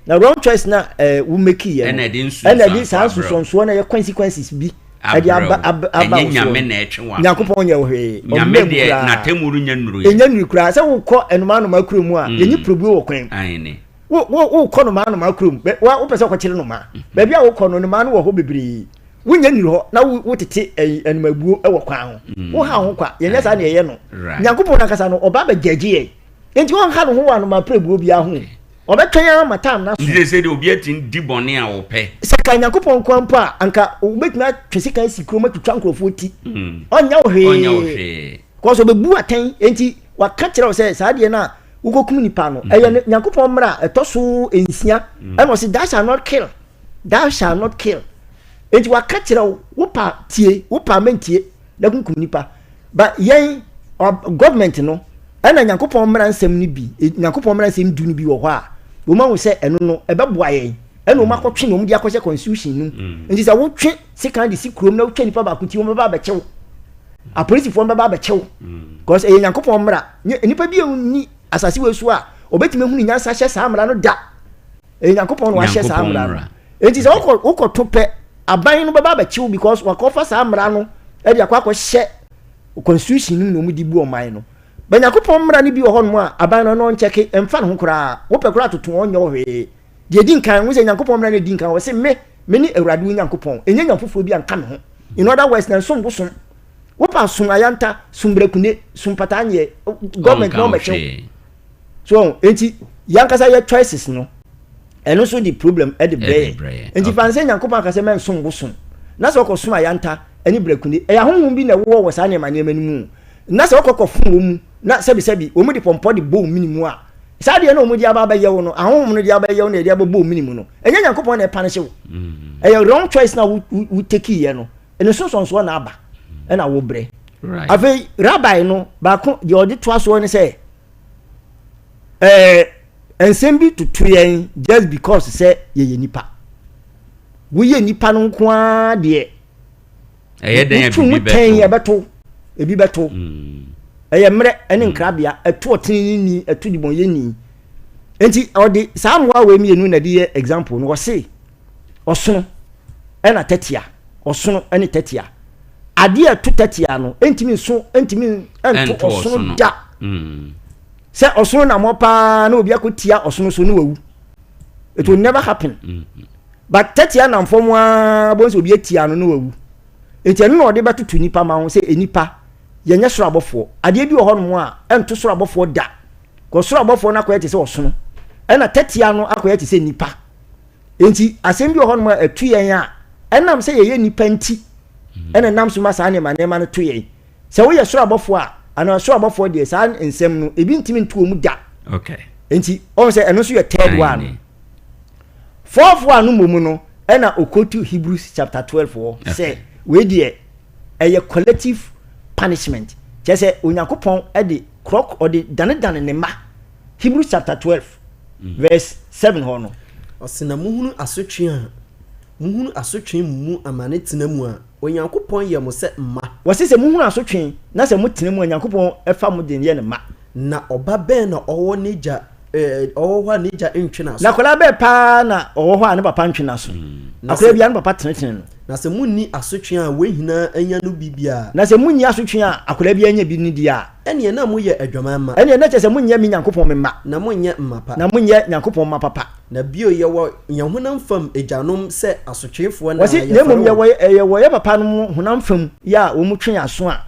Na wrong choice na wo make yɛ no. Ɛna ɛde saa nsonsonsoɔ na yɛ consequences bi. Ɛde aba aba aba
wo so. Nyame na ɛtwe wa.
Nyankopɔn nyɛ wo hwee.
Nyame deɛ n'atemmu no nya nnuru.
Ɛnya nnuru koraa. Sɛ wokɔ ɛnoma anoma kuro mu a, yɛnyi probuo wɔ kwan mu. Wo wokɔ noma anoma kuro mu, wo wopɛ sɛ wokɔkyere noma. Baabi a wokɔ no, noma no wɔ hɔ bebree. Wonya nnuru hɔ na wo tete ɛnomabuo wɔ kwan ho. Wo ha ho kwa, yɛnyɛ saa na yɛyɛ no. Nyankopɔn nankasa no, ɔba abɛgyagye yɛn. Enti ɔnha ne ho wɔ anoma prɛbuo biara ho. Ɔbɛtwɛn ara ma time no aso.
Nti sɛ deɛ obi atumi di bɔne a ɔpɛ.
Sɛ ka Nyankopɔn nko mpo a, anka wobɛtumi atwe sika asi kurom atwitwa nkurɔfoɔ ti. Ɔnyɛ wo hwee.
Ɔnyɛ wo hwee.
Kɔsɛ ɔbɛbu atɛn. Enti waka kyerɛ wo sɛ saa deɛ no a wokɔkum nipa no, ɛyɛ ne Nyankopɔn mmara a ɛtɔ so nsia, ɛna ɔse thou shall not kill, thou shall not kill. Enti waka kyerɛ wo, wopa tie, wopa mentie, na kunkum nipa. But yɛn government no, ɛna Nyankopɔn mmara nsɛm no bi, e, Nyankopɔn mmara nsɛm du no bi wɔ hɔ a, wɔn ahu sɛ ɛno no ɛbɛboa yɛn, ɛna wɔn akɔtwe na wɔn de akɔhyɛ constitution no mu. Nti sɛ wotwe sekan de si kurom na wotwa nipa baako ti, wɔn bɛba abɛkye wo. Apolisifoɔ no bɛba abɛkye wo. Because ɛyɛ Nyankopɔn mmara. Nipa bi a ɔnni asase wei so a, ɔbɛtumi ahunu nyansa hyɛ saa mmara no da. Ɛyɛ Nyankopɔn na wahyɛ saa mmara no. Enti sɛ wokɔ wokɔto pɛ, aban no bɛba abɛkye wo because wakɔfa saa mmara no de akɔ akɔhyɛ constitution no mu na wɔde bu ɔman no. Ba Nyankopɔn mmara no bi wɔ hɔnom a aban no ɔno ɔnkyɛke, ɛmfa ne ho koraa. Wopɛ koraa toto ɔnyɛ wo hwee. Deɛ ɛdi nkan, wo sɛ Nyankopɔn mmara no ɛdi nkan, ɔse me, me ne Awurade wo Nyankopɔn, ɛnyɛ nyame foforɔ bi anka me ho. In other words, na nsom bosom. Wopɛ som ayanta, som brakune, som pataa nyɛ, government na ɔmmɛkye wo. So enti yankasa yɛ choices no ɛno nso de problem ɛde brɛ yɛ. Enti fa nsɛ Nyankopɔn aka sɛ mɛnsom bosom na sɛ ɔkɔ som ayanta ɛne brakune ɛyɛ ahonhom bi na ɛwowɔ wɔ saa nneɛma nneɛma no mu na sɛ ɔkɔ kɔ fom wɔn mu na sɛbi sɛbi wɔn de pɔmpɔ de bɔ wɔn mini mu a saa deɛ na wɔn de aba abɛyɛ wo no ahonhom no de abɛyɛ wo na yɛde abɛbɔ wɔn mini mu no ɛnyɛ Nyankopɔn na ɛpanishe wo mm. Ɛyɛ wrong choice na wo wo take yɛ no ɛne sonsonsoɔ na aba ɛna wo brɛ. Afei rabbi no baako deɛ ɔde toa soɔ ne sɛ ɛɛ nsɛm bi toto yɛn just because sɛ yɛyɛ nipa. Woyɛ nipa no nko ara deɛ.
Ɛyɛ dɛn a
bibi bɛto. Ɛbɛto ebi bɛto. Mm. Ɛyɛ mmerɛ ɛne mm. nkrabea ɛto ɔtenenini ɛto dibɔnyɛni. Nti ɔde saa mmoa wei mmienu na ɛde yɛ example no ɔse ɔsono ɛna tɛtea ɔsono ɛne tɛtea. Adeɛ a ɛto tɛtea no ntumi nso ntumi nto ɔsono da. Mm. Sɛ ɔsono nam hɔ paa na obi akɔtia ɔsono so ne wawu. It will mm. never happen. Mm. But tɛtea nam fam ara bɔn sɛ obi atia no ne wawu. Nti ɛno na ɔde bɛtoto nipa ma ho sɛ nipa yɛnyɛ soro abɔfoɔ. Adeɛ bi wɔ hɔnom a ɛnto soro abɔfoɔ da. Kɔ soro abɔfoɔ no akɔyɛ te sɛ ɔsono. Ɛna tɛtea no akɔyɛ te sɛ nipa. Enti asɛm bi wɔ hɔnom a ɛto yɛn a, ɛnam sɛ yɛyɛ nnipa nti ɛna ɛnam so ma saa nneɛma nneɛma no to yɛn. Sɛ woyɛ soro abɔfoɔ a, anaa soro abɔfoɔ deɛ saa nsɛm no ebi ntumi nto wɔn mu da.
Okay.
Enti ɔn sɛ ɛno nso yɛ third one. Fourth one no mmom no ɛna okotu Hebrews chapter 12 hɔ sɛ wei deɛ ɛyɛ collective punishment. Kyerɛ sɛ Onyankopɔn de korɔ ɔde danedane ne mma. Hebrews chapter 12 verse 7 hɔ no.
Ɔse na mohunu asotwe a mohunu asotwe mu amane tena mu a, Onyankopɔn yɛ mo sɛ mma.
Wɔse sɛ mohunu asotwe na sɛ motena mu a, Nyankopɔn fa mo de yɛ ne mma.
Na ɔba bɛn na ɔwɔ n'agya ɔwɔ hɔ a n'agya ntwe n'aso?
Na akwadaa bɛn paa na ɔwɔ hɔ a ne papa ntwe n'aso? Akwadaa biara ne papa tenetene no.
Na sɛ monni asotwe a wɔn nyinaa anya no bi biara.
Na sɛ monni asotwe a akwadaa biara nya bi no di a.
Ɛnneɛ na moyɛ adwaman mma.
Ɛnneɛ na kyerɛ sɛ monyɛ me Nyankopɔn me mma.
Na monyɛ mma pa.
Na monyɛ Nyankopɔn mma papa.
Na bio, yɛwɔ yɛn honam fam agyanom sɛ asotweefoɔ na
Wɔse, na
yɛfɛre
mmom
wɔn.
yɛwɔ, yɛwɔ yɛn papanom honam fam yɛ a wɔn twe yɛn aso a.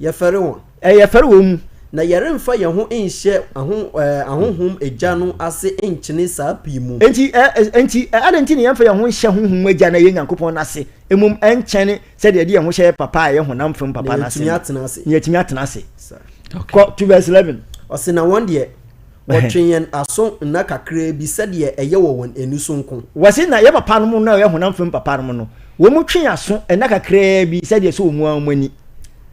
Yɛfɛre wɔn.
Yɛfɛre wɔn mu.
Na yɛremfa yɛn ho nhyɛ aho, ahonhom agya no ase nkyene saa pii mu.
Enti, ɛ, enti, adɛn nti na yɛmfa yɛn ho nhyɛ honhom mu agya no a ɛyɛ Nyankopɔn no ase, mmom ɛnkyɛne sɛdeɛ yɛde yɛn ho hyɛ papa a ɛyɛ honam fam papa no ase no,
na
yɛatumi atena ase. Kɔ to verse 11.
Ɔse na wɔn deɛ, wɔtwe yɛn aso nna kakraa bi sɛdeɛ ɛyɛ wɔ wɔn ani so nko.
Wɔse na yɛ papa nom no a ɛyɛ honam fam papa nom no, wɔn twe yɛn aso nna kakraa bi sɛdeɛ ɛsɔ wɔn ara wɔn ani.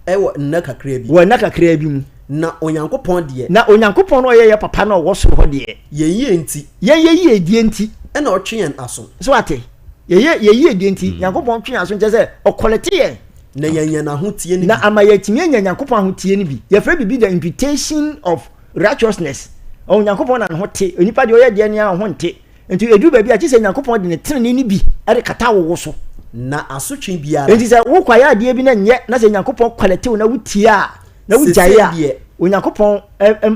Ɛwɔ nna kakraa bi.
Wɔ nna kakraa bi mu.
Na Onyankopɔn deɛ.
Na Onyankopɔn no a ɔyɛ yɛ papa no a ɔwɔ soro hɔ deɛ.
Yɛn yie nti.
Yɛn yɛ yiedie nti.
Ɛna ɔtwe yɛn aso.
So ate? Yɛyɛ yɛn yiedie nti, mm. Nyankopɔn twe yɛn aso nkyɛ sɛ ɔkɔlɛte yɛn.
Na yɛanya n'ahoteɛ no bi.
Na ama yɛatumi anya Nyankopɔn ahoteɛ no bi. Yɛfrɛ biribi the imputation of righteousness. Ɔwɔ Nyankopɔn na ne ho te. Onipa deɛ ɔyɛ deɛ nea ɔho nte. Nti ɛduru baabi a gye sɛ Nyankopɔn de ne tenenee no bi de kata wo wo so.
Na asotwe biara.
Nti sɛ wokɔayɛ adeɛ bi na nyɛ na sɛ Nyankopɔn kɔlɛte wo na wotie a, na wogyae a, Onyankopɔn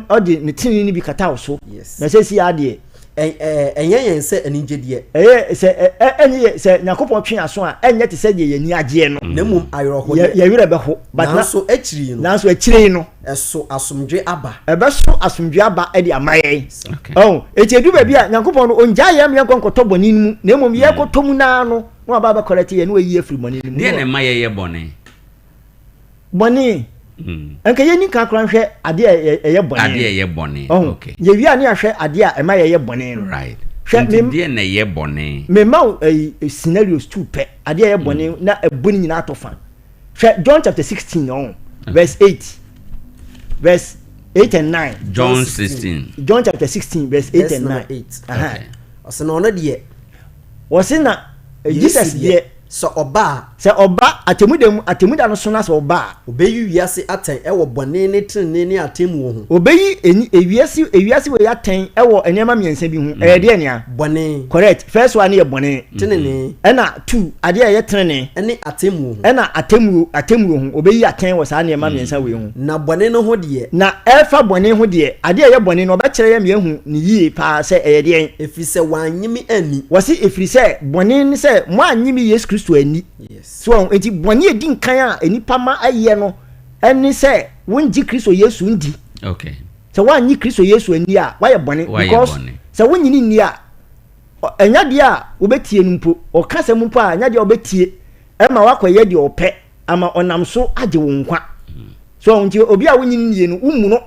ɔde ne tenenee no bi kata wo so. Na seesei ara deɛ.
Ɛnyɛ yɛn sɛ anigyedeɛ.
Ɛyɛ sɛ ɛnyɛ yɛ sɛ Nyankopɔn twe aso a, ɛnyɛ te sɛ deɛ yɛn ani agyeɛ no.
Na mmom awerɛhodeɛ.
Yɛn werɛ bɛho.
But na, nanso akyiri yi no.
Nanso akyire yi no.
Ɛso asomdwe aba.
Ɛbɛso asomdwe aba de ama yɛn. Ɔho, eti edu baabi a Nyankopɔn no ongyae yɛn ma yɛnkɔ nkɔtɔ bɔne no mu, na mmom yɛkɔtɔ mu naa no, na waba abɛkɔrɛte yɛn na wayi yɛn afiri bɔne no mu.
Deɛ na ɛma yɛyɛ bɔne?
Bɔne. Nka yɛnni kan koraa nhwɛ adeɛ a ɛyɛ bɔne.
Adeɛ a ɛyɛ bɔne.
Ɔho.
Okay.
Yɛwie a ne yɛahwɛ adeɛ a ɛma yɛyɛ bɔne no.
Right.
Hwɛ,
Nti
me,
deɛ na ɛyɛ bɔne?
mema wo ɛyi scenarios two pɛ. Adeɛ a ɛyɛ bɔne na ɛbɔ ne nyinaa atɔ fa. Hwɛ John chapter 16 ɔho, verse 8. Verse 8 and 9.
John 16.
John chapter 16 verse 8
Verse
and
number
9.
8.
Aha.
Okay.
Ɔsɛ na ɔno deɛ.
Wɔse na Jesus
Yesu
deɛ
sɛ ɔba a.
Sɛ ɔba atemmuda mu, atemmuda no so na sɛ ɔba a.
Ɔbɛyi wiase atɛn wɔ bɔne ne tenenee ne atemmuo ho.
Ɔbɛyi eni ewiase ewiase wei atɛn wɔ nneɛma mmiɛnsa bi ho. Ɛyɛ deɛ nea?
Bɔne.
Correct. First one no yɛ bɔne.
Tenenee.
Ɛna two, adeɛ a ɛyɛ tenenee.
Ɛne atemmuo ho.
Ɛna atemmuo atemmuo ho. Ɔbɛyi atɛn wɔ saa nneɛma mmiɛnsa wei ho.
Na bɔne no ho deɛ.
Na ɛfa bɔne ho deɛ, adeɛ a ɛyɛ bɔne no, ɔbɛkyerɛ yɛn ma yɛahu no yie paa sɛ ɛyɛ deɛn.
Ɛfiri sɛ wɔannye me anni.
Wɔse, Ɛfiri sɛ bɔne ne sɛ moannye me Yesu Kristo anni. So wahu? Enti bɔne a ɛdi nkan a nnipa ma ɛyɛ no ne sɛ wongye Kristo Yesu ndi.
Okay.
Sɛ woannye Kristo Yesu anni a, woayɛ bɔne.
Woayɛ
Because
bɔne.
sɛ wonnye no nni a, ɛnyɛ adeɛ a wobɛtie no mpo. Ɔka asɛm mpo a, ɛnyɛ adeɛ a wobɛtie ɛma woakɔyɛ deɛ ɔpɛ ama ɔnam so agye wo nkwa. So nti obi a wonnye no nnie no, wommu no.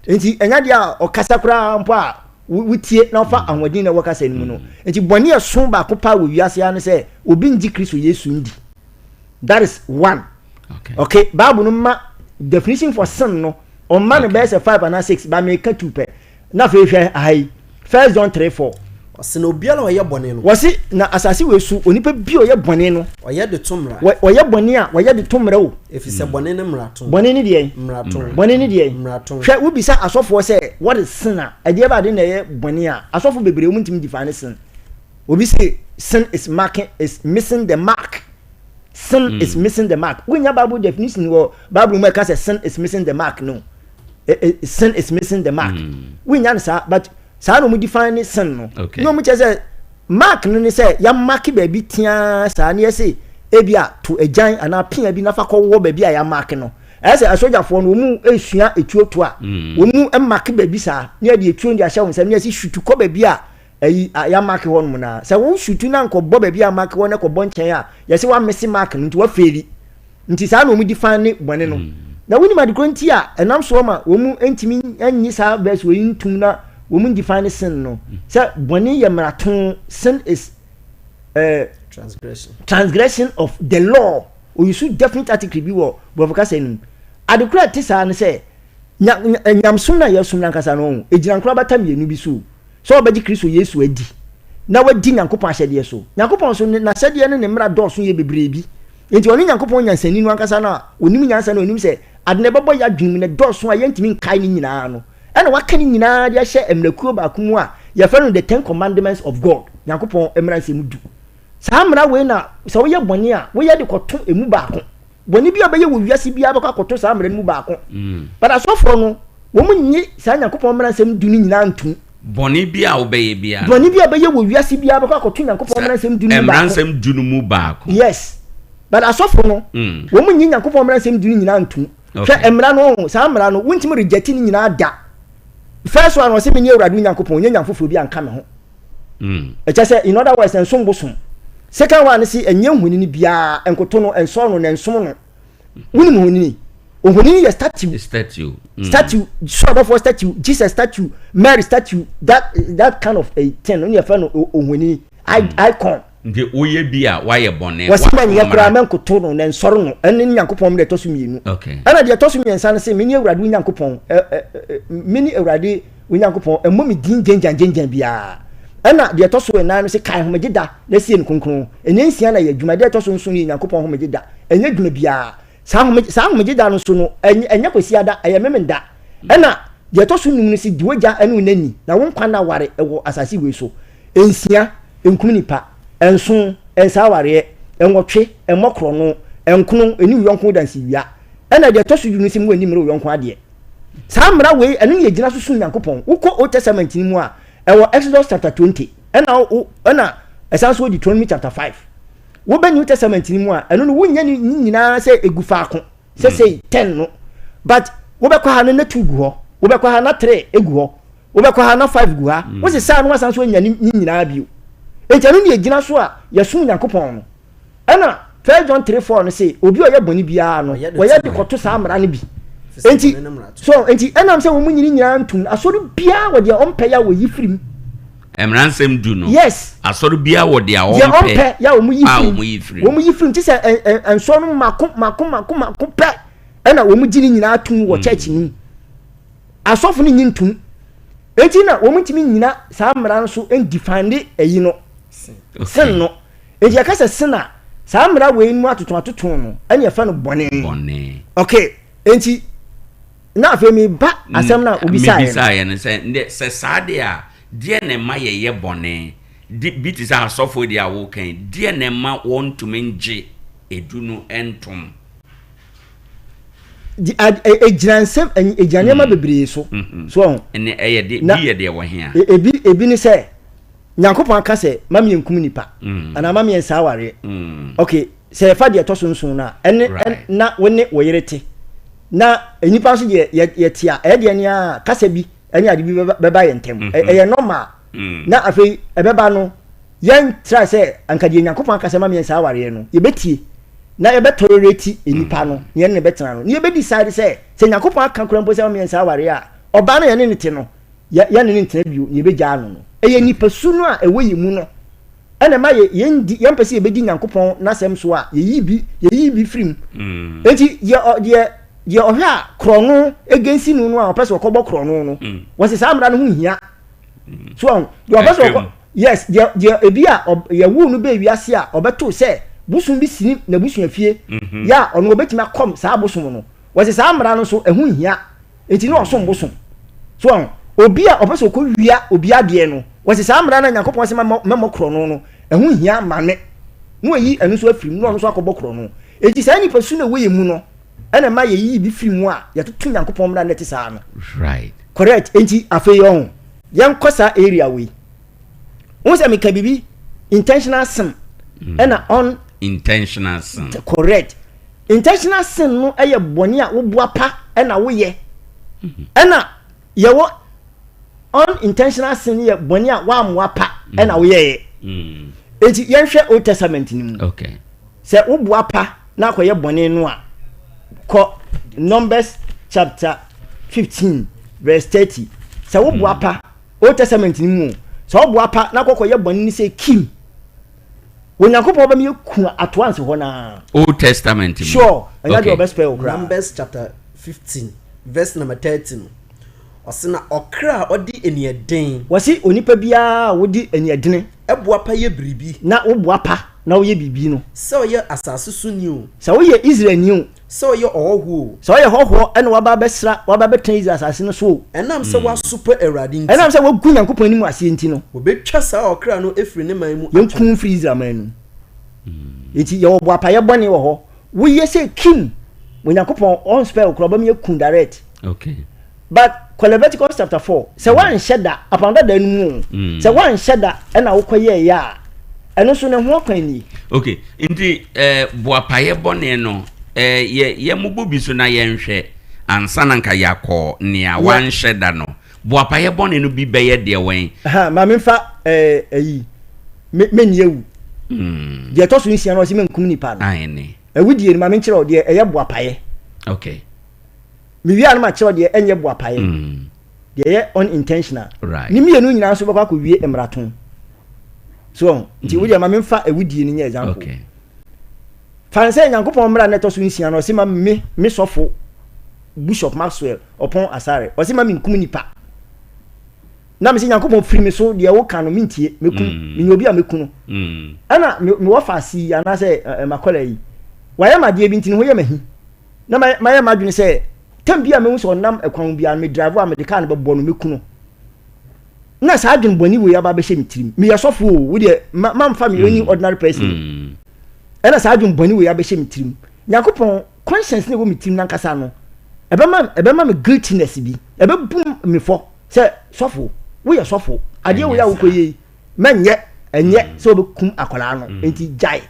Nti ɛnyɛ adeɛ a ɔkasa koraa mpo a wotie na ɔfa ahoɔden na ɛwɔ kasa no mu no. Nti bɔne a ɛso baako paa wɔ wiase ara ne sɛ obi ngye Kristo Yesu ndi. That is one.
Okay.
Okay, Bible no ma definition for sin no, ɔma no bɛyɛ sɛ five anaa six, ba meka two pɛ. Na afei hwɛ aha yi, First John 3 4.
Ɔse na obiara a ɔyɛ bɔne no.
Wɔse na asase wei so onipa bi a ɔyɛ bɔne no.
Ɔyɛ de to mmara.
Ɔyɛ bɔne a ɔyɛ de to mmara o.
Ɛfiri sɛ bɔne ne mmarato.
Bɔne ne deɛn?
Mmarato.
Bɔne ne deɛn?
Mmarato.
Hwɛ wobisa asɔfoɔ sɛ what is sin a, ɛdeɛ bɛ ade na ɛyɛ bɔne a, asɔfo bebree wɔn ntumi define sin. Obi se sin is marking is missing the mark. Sin is missing the mark. Wonya Bible definition wɔ Bible mu a ɛka sɛ sin is missing the mark no. Sin is missing the mark. Wonya no saa but saa na wɔn define ne sin no.
Okay.
Na wɔn kyerɛ sɛ mark no ne sɛ yɛamake baabi teaa saa ne yɛse ebi a to agyan anaa pea bi nafa kɔwɔ baabi a yɛamake no. Ɛyɛ sɛ asogyafoɔ no wɔn mu esua etuo to a wɔn mu make baabi saa ne yɛde etuo no de ahyɛ wɔn nsam ne yɛsi shutu kɔ baabi a ayi a yɛamake hɔ nom na sɛ wo shutu na nkɔbɔ baabi a amake hɔ na kɔbɔ nkyɛn a yɛsɛ woamese mark no nti woafeeli. Nti saa na wɔn define ne bɔne no. Na wonim ade korɔ nti a ɛnam soɔ ma wɔn ntumi nnye saa verse wei ntum na wɔn define sin no sɛ bɔne yɛ mmarato, sin is uh,
transgression.
Transgression of the law. Oyusu definite article bi wɔ borɔfo kasa no mu. Ade korɔ a ɛte saa ne sɛ nya, nya, nyamesom no a yɛsom no ankasa no, ɛgyina nkorabata mmienu bi so. Sɛ wɔbɛgye Kristo Yesu adi na wɔadi Nyankopɔn ahyɛdeɛ so. Nyankopɔn nso, n'ahyɛdeɛ ne ne mmara dɔɔso yɛ bebree bi. Enti ɔne Nyankopɔn nyansani no ankasa no a ɔnim nyansa na ɔnim sɛ ade no ɛbɛbɔ yɛn adwene mu na ɛdɔɔso a yɛntumi nkae ne nyinaa no, ɛna waka ne nyinaa de ahyɛ mmarakuo baako mu a yɛfrɛ no The Ten Commandments of God, Nyankopɔn Mmara Nsɛm Du. Saa mmara wei na sɛ woyɛ bɔne a, woyɛ de kɔto emu baako. Bɔne bi a ɔbɛyɛ wɔ wiase biara bɛkɔ akɔto saa mmara no mu baako. But asɔfoɔ no, wɔn nnye saa Nyankopɔn mmara nsɛm du no nyinaa ntom.
Bɔne bi a wobɛyɛ biara.
Bɔne bi a wobɛyɛ wɔ wiase biara bɛkɔ akɔto Nyankopɔn mmara nsɛm du no mu baako.
Mmara nsɛm du no mu baako.
Yes. But asɔfoɔ no, wɔn nnye Nyankopɔn mmara nsɛm du no nyinaa ntom. Hwɛ mmara no, ɔho, saa mmara no, wontumi reject ne nyinaa da. First one, ɔse mene Awurade wo Nyankopɔn, nyɛ nyame foforɔ bi anka me ho. Ɛkyɛ sɛ in other words nsom bosom. Second one se ɛnyɛ nhonini biara, nkoto no, nsɔɔ no, na nsom no. Wonim honini? Ohonini yɛ statue.
Statue.
Statue, soro abɔfoɔ statue, Jesus statue, Mary statue, that that kind of a thing. No yɛfrɛ no ohonini, icon.
Nti woyɛ bi a woayɛ bɔne.
Wɔsi mɛnyɛ koraa mɛnkoto no na nsɔre no ɛne ne Nyankopɔn mmerɛ ɛtɔ so mmienu. Ɛna deɛ ɛtɔ so mmiɛnsa no se mene Awurade wo Nyankopɔn, mene Awurade wo Nyankopɔn, ɛmmɔ me din gyangyan gyangyan biara. Ɛna deɛ ɛtɔ so nnan no se kae homegye da na sie no kronkron. Ɛnyɛ nsia na yɛ adwuma, deɛ ɛtɔ so nson no yɛ Nyankopɔn homegye da, ɛnyɛ adwuma biara. Saa homegye saa homegye da no so no ɛnyɛ ɛnyɛ Kwasiada, ɛyɛ Memenda. Ɛna deɛ ɛtɔ so num no se di w'agya ne wo na ni na wo nkwa nna aware wɔ asase wei so. Nsia, nkum nipa. Nson, nsa awareɛ. Nwɔtwe, mmɔ korɔno. Nkono, nni wo yɔnko dansewia. Ɛna deɛ ɛtɔ so du no se mma w'ani mmere wo yɔnko adeɛ. Saa mmara wei, ɛno na yɛgyina so som Nyankopɔn. Wokɔ Old Testament no mu a, ɛwɔ Exodus chapter 20, ɛna wo, ɛna ɛsan so wɔ Deuteronomy chapter 5. Woba New Testament no mu a, ɛno no wonnya ne nyinaa sɛ egu faako, sɛ sei 10 no. But wobɛkɔ ha no na 2 gu hɔ, wobɛkɔ ha na 3 gu hɔ, wobɛkɔ ha na 5 gu ha. Wosesaa no wasan so anya ne nyinaa bio. Enti ɛno na yɛgyina so a yɛsom Nyankopɔn no. Ɛna First John 3 4 no se, obi a ɔyɛ bɔne biara no, wɔyɛ de kɔto saa mmara no bi. Enti so enti ɛnam sɛ wɔn nyini nyinaa ntum asɔre biara wɔ deɛ ɔmpɛ yɛ a wɔyi firi mu.
Mmaransɛm du no.
Yes.
Asɔre biara wɔ deɛ ɔmpɛ
yɛ a wɔn yi firi mu. Wɔn yi firi mu ti sɛ nsɔre no mako mako mako mako pɛ ɛna wɔn gye ne nyinaa tum wɔ church no mu. Asɔfo no nyi ntum. Enti na wɔn ntumi nyina saa mmara no so ndifande ɛyi no. Sin no. Enti yɛka sɛ sin a, saa mmara wei mu atoto atoto no ɛna yɛfrɛ no bɔne.
Bɔne.
Okay. Enti na afei meba asɛm no a wobisaeɛ no.
Mebisaeɛ no sɛ, ndɛ sɛ saa deɛ a, deɛ na ɛma yɛyɛ bɔne? De, bi te sɛ asɔfoɔ deɛ a woka yi, deɛ na ɛma wɔntumi ngye edu no ntom?
Egyina nsɛm, egyina nneɛma bebree so. So ɔho.
Ɛne ɛyɛ de, bi yɛ deɛ wɔ he a?
Ebi, ebi ne sɛ, Nyankopɔn aka sɛ, ma me nkum nipa, anaa ma me nsa awareɛ. Okay, sɛ yɛfa deɛ ɛtɔ so nson no a, ɛne, na wo ne wo yere te. Na nnipa nso deɛ, yɛte a, ɛyɛ deɛ ne a, kasa bi ne ade bi bɛba yɛn ntam. Ɛyɛ normal. Na afei, ɛbɛba no, yɛn try sɛ, anka deɛ Nyankopɔn aka sɛ ma me nsa awareɛ no, yɛbɛtie. Na yɛbɛ tolerate nnipa no, na yɛne no bɛtena no. Na yɛbɛ decide sɛ, sɛ Nyankopɔn aka koraa mpo sɛ ma me nsa awareɛ a, ɔbaa no yɛne no te no, yɛne no ntena bio, na yɛbɛgyaa no no. Ɛyɛ nipasu no a ɛwɔ yɛn mu no ɛna ɛma yɛ yɛndi yɛmpɛ sɛ yɛbɛdi Nyankopɔn n'asɛm so a yɛyi bi yɛyi bi firi mu. Mm. Enti deɛ deɛ deɛ ɔhwɛ a korɔno egensi no no a ɔpɛ sɛ ɔkɔbɔ korɔno no mm. wɔsi saa mmara no ho hia. Mm. So ɔho deɛ ɔpɛ sɛ ɔkɔ yes deɛ deɛ ebi a yɛwoo no bɛɛ wiase a ɔbɛto sɛ bosom bi sini n'abusua fie mm-hmm. yɛ a ɔno ɔbɛtumi akɔm saa bosom no wɔsi saa mmara no so ɛho hia. Enti na ɔsom bosom. So wahu? Obi a ɔpɛ sɛ ɔkɔwia obi adeɛ no, wɔse saa mmara no a Nyankopɔn se mɛmmɔ korɔno no, ɛho nhia mma me. Na wayi ɛno nso afiri mu, na ɔno nso akɔbɔ korɔno. Enti saa nipasu no a ɛwɔ yɛn mu no, ɛna ɛma yɛyiyi bi firi mu a yɛtoto Nyankopɔn mmara no a ɛte saa no.
Right.
Correct. Enti afei ɔho, yɛnkɔ saa area wei. Wohu sɛ meka biribi, intentional sin, ɛna un.
Intentional sin.
Correct. Intentional sin no yɛ bɔne a woboa pa na woyɛ. Ɛna yɛwɔ unintentional sin yɛ bɔne a woammoa pa na woyɛeɛ. Enti yɛnhwɛ Old Testament no mu.
Okay.
Sɛ woboa pa na akɔyɛ bɔne no a, kɔ Numbers chapter 15 verse 30. Sɛ woboa pa, Old Testament no mu o, sɛ woboa pa na akɔkɔyɛ bɔne no sɛ kim, Onyankopɔn bɛma yɛku atoa nsi hɔ naa.
Old Testament mu.
Sure, ɛnyɛ deɛ ɔbɛ spare wo koraa.
Numbers chapter 15 verse number 30 no, ɔse na ɔkra a ɔde aniɛden.
Wɔse onipa biara a wode aniɛdene.
Boapa yɛ biribi.
Na wo boapa na woyɛ biribi no.
Sɛ ɔyɛ asase so ni o.
Sɛ woyɛ Israelni o.
Sɛ ɔyɛ ɔhɔhoɔ o.
Sɛ ɔyɛ hɔhoɔ na waba abɛsra, waba abɛtena Israel asase no so o.
Ɛnam sɛ wasopa Awurade nti.
Ɛnam sɛ wagu Nyankopɔn anim aseɛ nti no.
Wɔbɛtwa saa ɔkra no afiri ne man mu atwene.
Yɛnku wo mfiri Israel man no mu. Enti yɛwɔ boapayɛ bɔne wɔ hɔ. Woyɛ sɛ Kim, Onyankopɔn ɔnspare wo koraa, ɔbɛma yɛaku direct.
Okay.
But kɔ Leviticus chapter 4, sɛ mm. woanhyɛ da, apam dada no mu o, mm. sɛ woanhyɛ da ɛna wokɔyɛɛyɛ a, ɛno nso ne ho akwan nie.
Okay, nti eh, boapayɛ bɔne no, eh, yɛ yɛmmobɔ bi so na yɛnhwɛ ansa na nka yɛakɔ nea wanhyɛ da no. Boapayɛ bɔne no bi bɛyɛ deɛ wɛn?
Ha, ma memfa eh, ayi, menni awu. Mm. Deɛ ɛtɔ so nsia no ɔse menkum nipa no.
Aane.
Awudie no ma menkyerɛ wo deɛ ɛyɛ boapayɛ.
Okay.
Mewie a na makyerɛw deɛ ɛnyɛ boapayɛ, deɛ ɛyɛ unintentional. Ne mmienu nyinaa nso bɛkɔ akɔwie mmarato. So ɔho, nti wo deɛ ma memfa awudie no nyɛ example.
Okay.
Fa no sɛ Nyankopɔn mmara na ɛtɔ so nsia no, ɔse ma me, me sɔfo Bishop Maxwell Ɔpɔn Asare, ɔse ma menkum nipa. Na mese Nyankopɔn firi me so, deɛ woka no mentie, mɛkum, menya obi a mɛku no. Ɛna mewɔ faase yi anaasɛ makɔla yi, wayɛ me adeɛ bi nti ne ho yɛ m'ahi. Na mayɛ m'adwene sɛ tɛm bi a mehu sɛ ɔnam ɛkwan ho biara no me drive a mede kaa no bɛbɔ no mɛku no. Na saa adwene bɔne wei aba bɛhyɛ me tirim. Meyɛ sɔfo o, wo deɛ mamfa me any ordinary person. Ɛna saa adwene bɔne wei abɛhyɛ me tirim. Nyankopɔn conscience na ɛwɔ me tirim nankasa no, ɛbɛma ɛbɛma me guiltiness bi. Ɛbɛbu me fɔ sɛ sɔfo, woyɛ sɔfo, adeɛ wei a wokɔyɛ yi, mɛnyɛ, ɛnyɛ sɛ wobɛkum akwadaa no, nti gyae.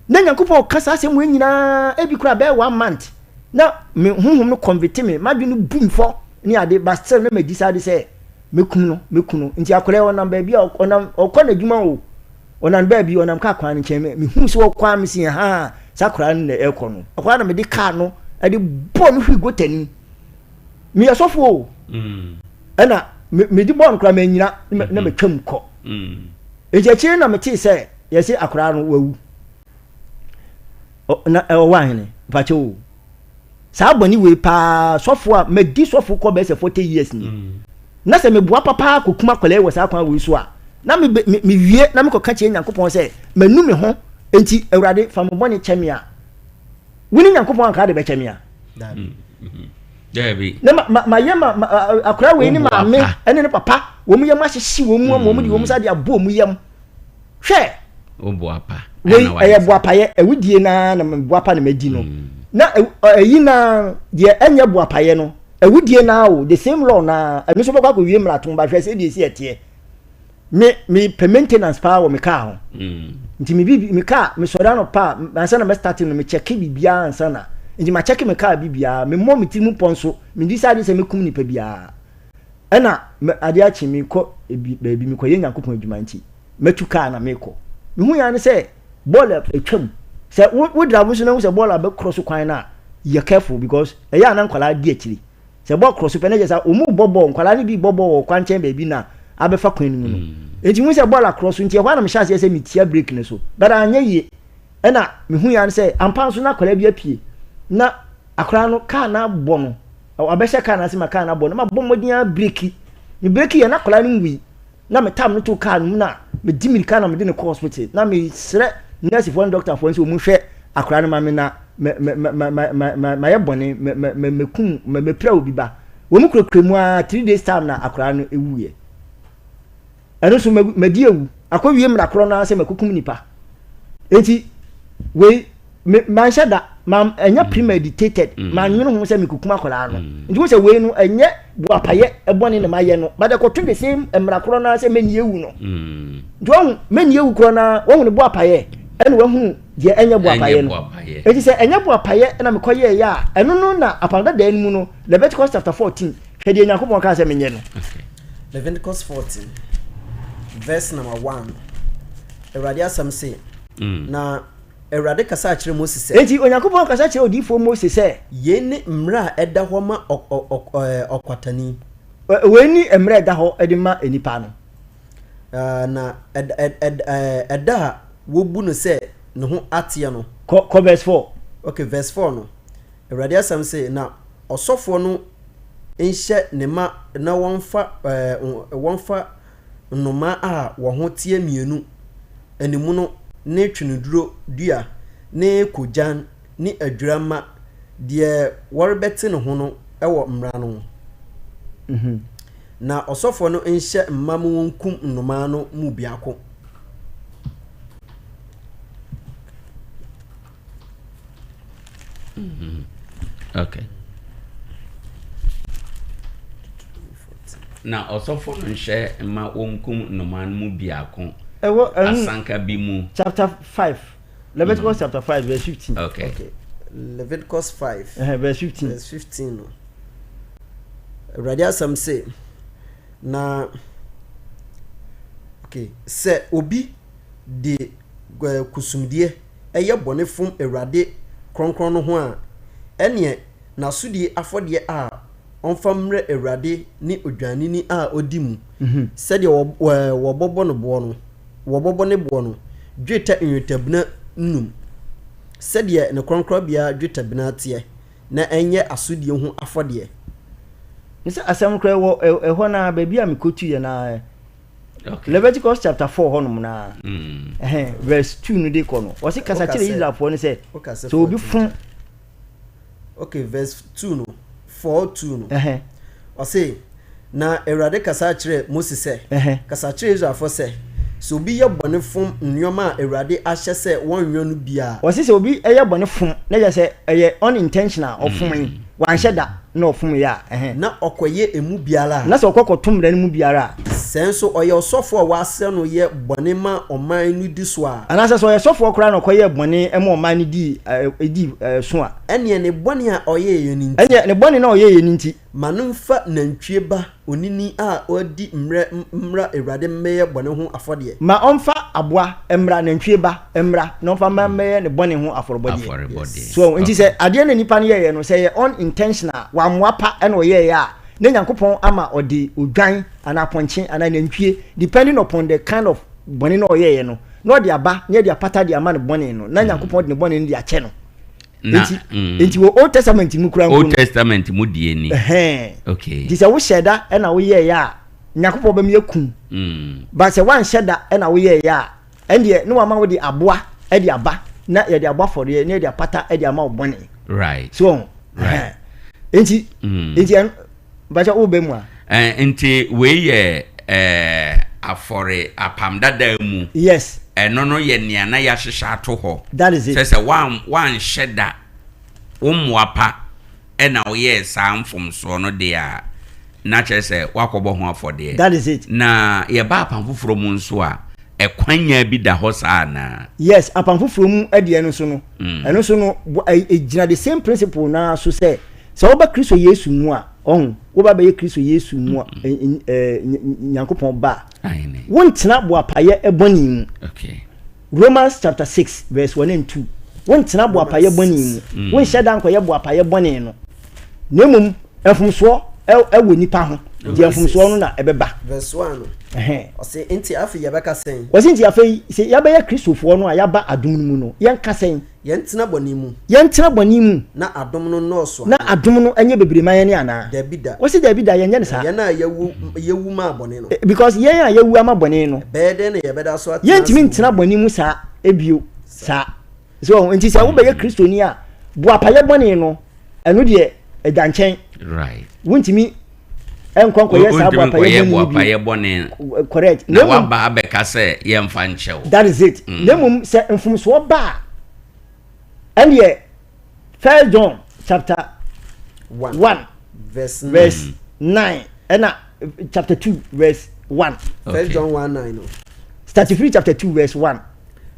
Na Nyankopɔn ka saa asɛm wei nyinaa ebi koraa bɛyɛ one month na me honhom no convicte me, m'adwene no bu me fɔ ne ade, but still na ma decide sɛ mɛkum no, mɛku no. Nti akwadaa yi ɔnam baabi a ɔnam ɔkɔ n'adwuma o, ɔnam baabi ɔnam kaa kwan no nkyɛn, mehu sɛ ɔkɔ a mesi haa saa akwadaa no na ɛrekɔ no. Akwadaa na mede kaa no ɛde bɔɔ no hwii gota nim. Meyɛ sɔfo o. Ɛna mede bɔɔl no koraa manyina na matwam kɔ. Nti akyire na metee sɛ yɛse akwadaa no wawu. Na ɔwɔ ahene mpakyɛ o. Saa bɔne wei paa sɔfo a madi sɔfo kɔ bɛyɛ sɛ 40 years ni. Na sɛ meboa papa kɔkum akwadaa yi wɔ saa kwan wei so a, na mewie na mekɔka kyerɛ Nyankopɔn sɛ manu me ho nti Awurade fa me bɔne kyɛ me a, wo ne Nyankopɔn anka de bɛkyɛ me a?
Daabi.
Na ma ma yɛ ma akwadaa wei ne maame ne ne papa wɔn yam ahyehye wɔn mu ama wɔn de wɔn nsa de abɔ wɔn yam. Hwɛ.
Wo boapa.
Wei ɛyɛ boapayɛ awudie naa na boapa na madi no. Mm. Na ɛyi naa deɛ ɛnyɛ boapayɛ no awudie naa o the same law naa ɛno nso bɛkɔ akɔwie mmarato ba hwɛ sɛ deɛ esi ɛteɛ. Me me pɛ maintenance paa wɔ me car ho. Mm. Nti me bibi me car me sɔre ano paa ansa na mɛ start no me check biribiara ansa na nti ma check me car biribiara me mmɔ me tiri mu pɔ nso me decide sɛ me kum nipa biara. Ɛna me adeɛ akye me kɔ ebi baabi me kɔ yɛ Nyankopɔn adwuma nti mɛtu car na me kɔ. Me hu ya ne sɛ bɔɔl atwam sɛ wo wo drive nso na hu sɛ bɔɔl abɛkorɔ so kwan no a yɛ careful because ɛyɛ a na nkwadaa di akyiri. Sɛ bɔɔl korɔ so pɛ na kyerɛ sɛ wɔn rebɔ bɔɔl, nkwadaa no bi rebɔ bɔɔl wɔ kwankyɛn baabi na abɛfa kwan no mu no. Nti mehu sɛ bɔɔl akorɔ so nti ɛhɔ ara na mehyɛ aseɛ sɛ metia brake no so. But anyɛ yie. Ɛna mehu yɛ ara ne sɛ ampa nso na akwadaa bi apue. Na akwadaa no kaa no abɔ no. Wabɛhyɛ kaa no ase ma kaa no abɔ no. Na mabɔ mmɔden ara breki. Me breki yɛ na akwadaa no nwui. Na me tam no too kaa no mu na medi mirika na mede no kɔ hospital. Na mesrɛ nursefoɔ ne doctorfoɔ no sɛ wɔn nhwɛ akwadaa no ma me na mayɛ bɔne, mɛkum, mɛpira obi ba. Wɔn kurakura mu ara 3 days time na akwadaa no ewuiɛ. Ɛno nso madi awu. Akɔwie mmara korɔ no ara sɛ mɛkokum nipa. Enti wei me manhyɛ da ma ɛnyɛ premeditated mm. manwene ho sɛ mekukum akwadaa no mm. nti wo sɛ wei no ɛnyɛ boapayɛ ɛbɔne na mayɛ no but ɛkɔto the same mmara korɔ no ara sɛ mɛni ewu no mm. nti wahu mɛni ewu korɔ no ara wahu ne boapayɛ ɛna wahu deɛ ɛnyɛ boapayɛ no nti sɛ ɛnyɛ boapayɛ ɛna mekɔyɛɛyɛ a ɛno no na apam dadaa no mu no Leviticus chapter 14 hwɛ deɛ Nyankopɔn kaa sɛ menyɛ no.
Leviticus 14 verse number 1 Awurade asɛm se na Awurade kasaa kyerɛɛ Mose sɛ.
Enti Onyankopɔn kasa kyerɛɛ odiyifoɔ Mose sɛ.
Yei ne mmara a ɛda hɔ ma ɔkwatani.
Wei ne mmara a ɛda hɔ de ma nnipa no.
Na ɛda a wɔbu no sɛ ne ho ateɛ no.
Kɔ verse 4.
Okay, verse 4 no, Awurade asɛm se, Na ɔsɔfoɔ no nhyɛ ne mma na wɔmfa wɔmfa nnomaa a wɔn ho teɛ mmienu, animono ne tweneduro dua ne koogyan ne adwira mma deɛ wɔrebɛte ne ho no wɔ mmara no ho. Na ɔsɔfoɔ no nhyɛ mma ma wɔnkum nnomaa no mu biako.
Okay. Na ɔsɔfo no nhyɛ mma wonkum nnomaa no mu biako
Ɛwɔ ɛho
asanka bi mu.
Chapter 5 Leviticus chapter 5 verse 15.
Okay.
Okay. Leviticus 5
Ɛhɛn, verse 15.
verse 15 no. Awurade asɛm se, na okay, sɛ obi de kusumdie yɛ bɔne fom Awurade kronkron no ho a, ɛnneɛ n'asodie afɔdeɛ a ɔmfa mmrɛ Awurade ne odwannini a ɔdi mu, sɛdeɛ wɔbɔbɔ no boɔ no, wɔbɔbɔ ne boɔ no, dwetɛ nnwetɛbena nnum, sɛdeɛ ne kronkronbea dwetɛbena teɛ, na ɛnyɛ asodie ho afɔdeɛ.
Ne sɛ asɛm koraa wɔ ɛhɔ no ara, baabi a mekɔtuiɛ no ara.
Okay.
Leviticus chapter 4 hɔnom na mm. verse 2 no de kɔ no. Wɔse kasa kyerɛ Israelfoɔ no sɛ sɛ obi fom
Okay, verse 2 no 4 2 no. Ɔse na Awurade kasa kyerɛ Mose sɛ kasa kyerɛ Israelfoɔ sɛ sɛ obi yɛ bɔne fom nneɛma a Awurade ahyɛ sɛ wɔnyɛ no bi a.
Wɔse sɛ obi yɛ bɔne fom na yɛ sɛ ɛyɛ unintentional ɔfom yi wanhyɛ da na ɔfom yɛ a, ɛhɛn.
Na ɔkɔyɛ emu biara a.
Na sɛ ɔkɔ kɔto mmara no mu biara a.
Sɛ nso ɔyɛ ɔsɔfoɔ a wɔasra no yɛ bɔne ma ɔman no di so a.
Anaasɛ sɛ ɔyɛ sɔfoɔ koraa na ɔkɔyɛɛ bɔne ma ɔman no dii dii so a.
Ɛnneɛ ne bɔne a ɔyɛeɛ no nti.
Ɛnneɛ ne bɔne no a ɔyɛeɛ no nti.
Ma no mfa nantwie ba onini a wadi mmerɛ mmra Awurade mmɛyɛ bɔne ho afɔdeɛ.
Ma ɔmfa aboa mmra, nantwie ba mmra, na ɔmfa mma mmɛyɛ ne bɔne ho afɔrebɔdeɛ.
Afɔrebɔdeɛ.
So nti sɛ adeɛ na nipa no yɛeɛ no, sɛ ɛyɛ unintentional, wammoa pa na ɔyɛeɛ a, na Nyankopɔn ama ɔde odwan anaa apɔnkye anaa nantwie, depending upon the kind of bɔne na ɔyɛeɛ no, na ɔde aba na yɛde apata de ama no bɔne no, na Nyankopɔn de ne bɔne no de akyɛ no.
Na,
Nti,
mm,
nti wɔ Old Testament mu koraa mpo
Old
no,
Testament mu deɛ ni.
ɛhɛn.
Okay.
Nti sɛ wohyɛ da na woyɛeɛ a, Nyankopɔn bɛma yɛakum. But sɛ woanhyɛ da na woyɛeɛ a, ɛndeɛ na wama wode aboa de aba na yɛde abɔ afɔreɛ na yɛde apata de ama wo bɔne.
Right.
So wɔn.
Right.
Nti, nti ɛno, mpakyɛ wobɛ mu a.
Eh, nti wei yɛ eh, afɔre apam dada mu.
Yes.
Ɛno no yɛ nea na yɛahyehyɛ ato hɔ.
That is it.
Sɛ sɛ wan wanhyɛ da wo mmoa pa ɛna woyɛɛ saa mfomsoɔ no deɛ a, na kyerɛ sɛ woakɔbɔ ho afɔdeɛ.
That is it.
Na yɛba apam foforɔ mu nso a, ɛkwannya bi da hɔ saa anaa?
Yes, apam foforɔ mu deɛ no nso no, ɛno nso no, ɛgyina the same principle no ara so sɛ, sɛ woba Kristo Yesu mu a, ɔho, woba bɛyɛ Kristo Yesu mu a, Nyankopɔn ba a, wontena boapayɛ bɔne mu.
Okay.
Romans chapter 6 verse 1 and 2. Wontena boapayɛ bɔne mu. Wonhyɛ da nkɔyɛ boapayɛ bɔne no. Na mmom, mfomsoɔ wɔ nipa ho. Nti mfomsoɔ no na ɛbɛba.
Verse 1 no. Ɔse, nti afei yɛbɛka sɛn?
Ɔse, nti afei, sɛ yɛabɛyɛ Kristofoɔ no a yɛaba adom no mu no, yɛnka sɛn?
Yɛntena bɔne mu.
Yɛntena bɔne mu.
Na adom no nnɔɔso
anaa? Na adom no nyɛ bebree ma yɛn anaa?
Dabi da.
Ɔse dabi da, yɛnyɛ no saa.
Na yɛn a yɛawu, yɛwu maa bɔne no.
Because yɛn a yɛawu ama bɔne no.
Ɛbɛyɛ dɛn na yɛbɛda so atena ase wɔ mu?
Yɛntumi ntena bɔne mu saa bio, saa. So wahu? Nti sɛ wobɛyɛ Kristoni a, boapayɛ bɔne no, ɛno deɛ ɛda nkyɛn.
Right.
Wontumi nkɔ nkɔyɛ saa
boapayɛ
bɔne no
bio. bɔne.
Correct.
Na waba abɛka sɛ yɛmfa nkyɛ wo.
That is it. Mm. Na mmom sɛ mfomsoɔ ba a, ɛndeɛ First John chapter 1
verse
9 ɛna chapter 2 verse 1.
First John 1 9 no.
Start free chapter 2 verse 1.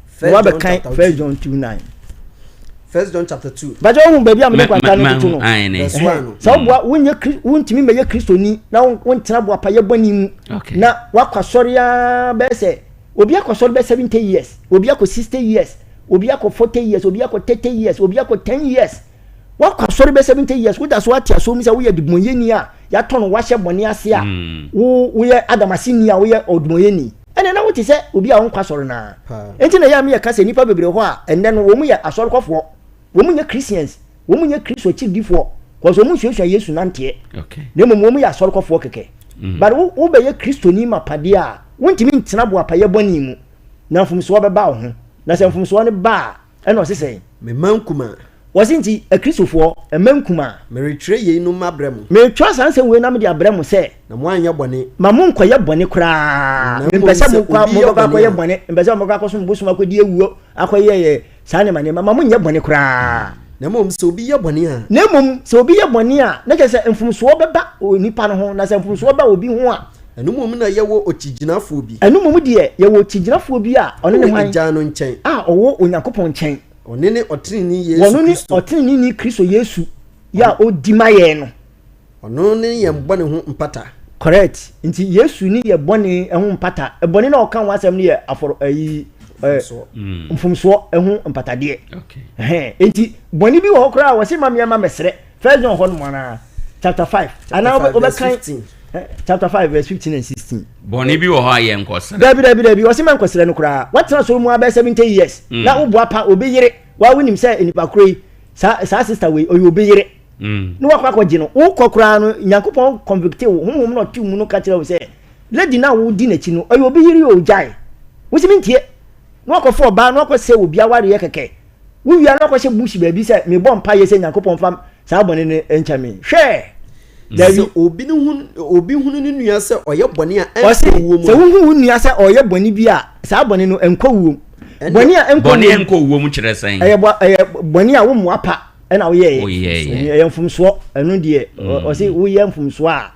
First John chapter 2.
First John 2 9.
First John chapter 2.
Bàtɛ ohun baabi a mede kwanta no toto no.
Verse 1 no.
Sɛ woboa wonyɛ wontumi mmɛyɛ Kristoni na wontena boapayɛ bɔne mu na wakɔ asɔre ara bɛyɛ sɛ obi akɔ asɔre bɛyɛ 70 years, obi akɔ 60 years, obi akɔ 40 years, obi akɔ 30 years, obi akɔ 10 years. Wakɔ asɔre bɛyɛ 70 years, woda so ate asɔre mu sɛ woyɛ debɔnyɛni a yɛatɔ no wahyɛ bɔne ase a wo woyɛ Adam aseni a woyɛ ɔdebɔnyɛni. Ɛnna na wote sɛ obi a ɔnkɔ asɔre no ara. Enti na ɛyɛ a meyɛ ka sɛ nnipa bebree hɔ a ɛnnɛ no wɔn yɛ asɔrekɔfoɔ, wɔn nyɛ Christians, wɔn nyɛ Kristo akyiridifoɔ, cause wɔn nsuasua Yesu nanteɛ. Na mmom wɔn yɛ asɔrekɔfoɔ kɛkɛ. Mm. But wo wobɛyɛ Kristoni mapa deɛ a, wontumi ntena boapayɛ bɔne mu, na mfomsoɔ bɛba wo ho. Na sɛ mfomsoɔ no ba a, Ɛna ɔse sɛn?
Me mma nkumaa.
Ɔse nti Akristofoɔ, mma nkumaa.
Meretwerɛ yeinom mabrɛ mo.
Meretwerɛ saa nsɛm wei na mede abrɛ mo sɛ.
Na moanyɛ bɔne.
Ma monkɔyɛ bɔne koraa.
Na mmom
Mempɛ sɛ
sɛ
mokɔ
obi yɛ
mobɛkɔ
bɔne
akɔyɛ
a.
bɔne. Mempɛ sɛ mobɛkɔ akɔsom bosom akɔdi awuo akɔyɛ yɛ saa nneɛma nneɛma. Ma monyɛ bɔne koraa.
Na mmom sɛ obi yɛ bɔne a.
Na mmom sɛ obi yɛ bɔne a, na kyerɛ sɛ mfomsoɔ bɛba onipa no ho. Na sɛ mfomsoɔ ba obi ho a.
Ɛno mmom na yɛwɔ okyigyinafoɔ bi.
Ɛno mmom deɛ, yɛwɔ okyigyinafoɔ bi a ɔno ne
Ɔwɔ
hwan?
Agya no nkyɛn.
A ɔwɔ Onyankopɔn nkyɛn.
Ɔno ne ɔteneneeni Yesu
Ɔno ne
Kristo.
ɔteneneeni Kristo Yesu yi a ɔdi ma yɛn no.
Ɔno ne yɛn bɔne ho mpata.
Correct. Nti Yesu ne yɛ bɔne ho mpata. Bɔne no a ɔka ho asɛm no yɛ afɔr ayi ɛ
Mfomsoɔ.
mfomsoɔ ho mpatadeɛ.
Okay.
Ɛhɛn. Nti bɔne bi wɔ hɔ koraa a wɔse ma meɛma mɛsrɛ. First John hɔ nom anaa? Chapter 5. Anaa
Chapter 5 verse
wobɛkan
15.
chapter 5 verse 15 and 16.
Bɔne bi wɔ hɔ a yɛnkɔsrɛ.
Dabi dabi dabi ɔse ma nkɔsrɛ no koraa. Watena soro mu abɛyɛ 70 years.
Mm.
Na woboa pa obi yere. Wa wonim sɛ nipa koro yi saa saa sister wei ɔyɛ obi yere.
Mm.
Na wakɔ akɔgye no. Wokɔ koraa no Nyankopɔn convicte wo. Honhom na ɔte mu no ka kyerɛ wo sɛ lady no a wodi n'akyi no ɔyɛ obi yere o gyae. Wosi mentie. Na wakɔfa ɔbaa na wakɔsɛ obi awareɛ kɛkɛ. Wo wia na wakɔhyɛ bush baabi sɛ mebɔ mpaeɛ sɛ Nyankopɔn mfa saa bɔne no nkyɛ me. Hwɛ! Dabi.
Sɛ obi ne hun, obi hunu ne nua sɛ ɔyɛ bɔne a
Ɔse,
ɛnkɔ wuo mu
sɛ
a.
wohu wo nua sɛ ɔyɛ bɔne bi a, saa bɔne no ɛnkɔ wuo mu.
Ɛnde.
Bɔne a ɛnkɔ
Bɔne
wuo
a
mu.
ɛnkɔ wuo mu kyerɛ sɛn?
Ɛyɛ bɔ, ɛyɛ bɔne a wommoa pa ɛna woyɛeɛ.
Woyɛeɛ.
Ɛyɛ mfomsoɔ. Ɛno deɛ, ɔse woyɛ mfomsoɔ a.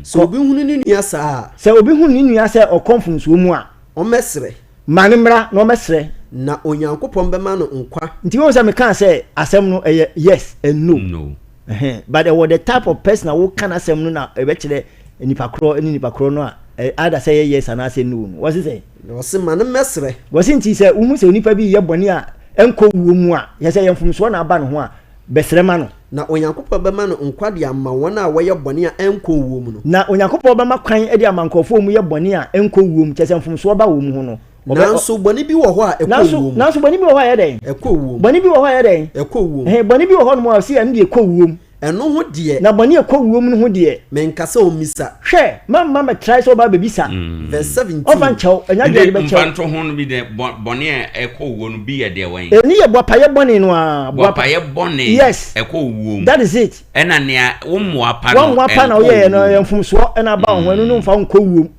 Sɛ obi hunu ne nua saa a.
Sɛ obi hunu ne nua sɛ ɔkɔ mfomsoɔ mu a.
Ɔmmɛsrɛ.
Ma no mmra na ɔmmɛsrɛ.
Na Onyankopɔn bɛma no nkwa.
Nti wohu sɛ mekaa sɛ asɛm no ɛyɛ yes and no.
No.
Ɛhɛn, but ɛwɔ the type of person a woka n'asɛm no na ɛbɛkyerɛ nipa korɔ ne nipa korɔ no a, either sɛ ɛyɛ yes anaasɛ no no. Wɔse sɛn?
Na ɔse, Ma no mmɛsrɛ.
Wɔse nti sɛ wohu sɛ onipa bi reyɛ bɔne a ɛnkɔ wuo mu a, kyerɛ sɛ ɛyɛ mfomsoɔ na aba ne ho a, bɛsrɛ ma no.
Na Onyankopɔn bɛma no nkwa de ama wɔn a wɔyɛ bɔne a ɛnkɔ owuo mu no.
Na Onyankopɔn bɛma kwan de ama nkurɔfoɔ a wɔyɛ bɔne a ɛnkɔ wuo mu, kyerɛ sɛ mfomsoɔ ba wɔn ho no. Ɔbɛ, ɔ.
Nanso bɔne bi wɔ hɔ a ɛkɔ
Nanso,
owuo mu.
nanso bɔne bi wɔ hɔ a ɛyɛ dɛn?
Ɛkɔ owuo mu.
Bɔne bi wɔ hɔ a ɛyɛ dɛn?
Ɛkɔ owuo mu.
Ɛhɛn, bɔne bi wɔ hɔnom a ɔse ɛno deɛ ɛkɔ owuo mu.
Ɛno ho deɛ.
Na bɔne a ɛkɔ owuo mu no ho deɛ.
Menka sɛ ɔmmisa.
Hwɛ, mamma mɛtrae sɛ ɔba abɛbisa.
Verse 17.
Ɔmfa nkyɛ wo, ɛnyɛ adeɛ a
Nti
ɔde bɛkyɛ wo.
mfantoho no bi deɛ, bɔ, bɔne a ɛkɔ owuo no bi yɛ deɛ wɛn?
Ɛno yɛ boapayɛ bɔne no ara. Boapa,
Boapayɛ bɔne
yes,
ɛkɔ owuo mu.
that is it.
Ɛna nea wo mmoa pa no
W'ammoa pa na
ɛnkɔ
woyɛeɛ no,
owuo
ɛyɛ
mu.
mfomsoɔ na aba wo ho, ɛno no mfa wo nkɔ owuo mu.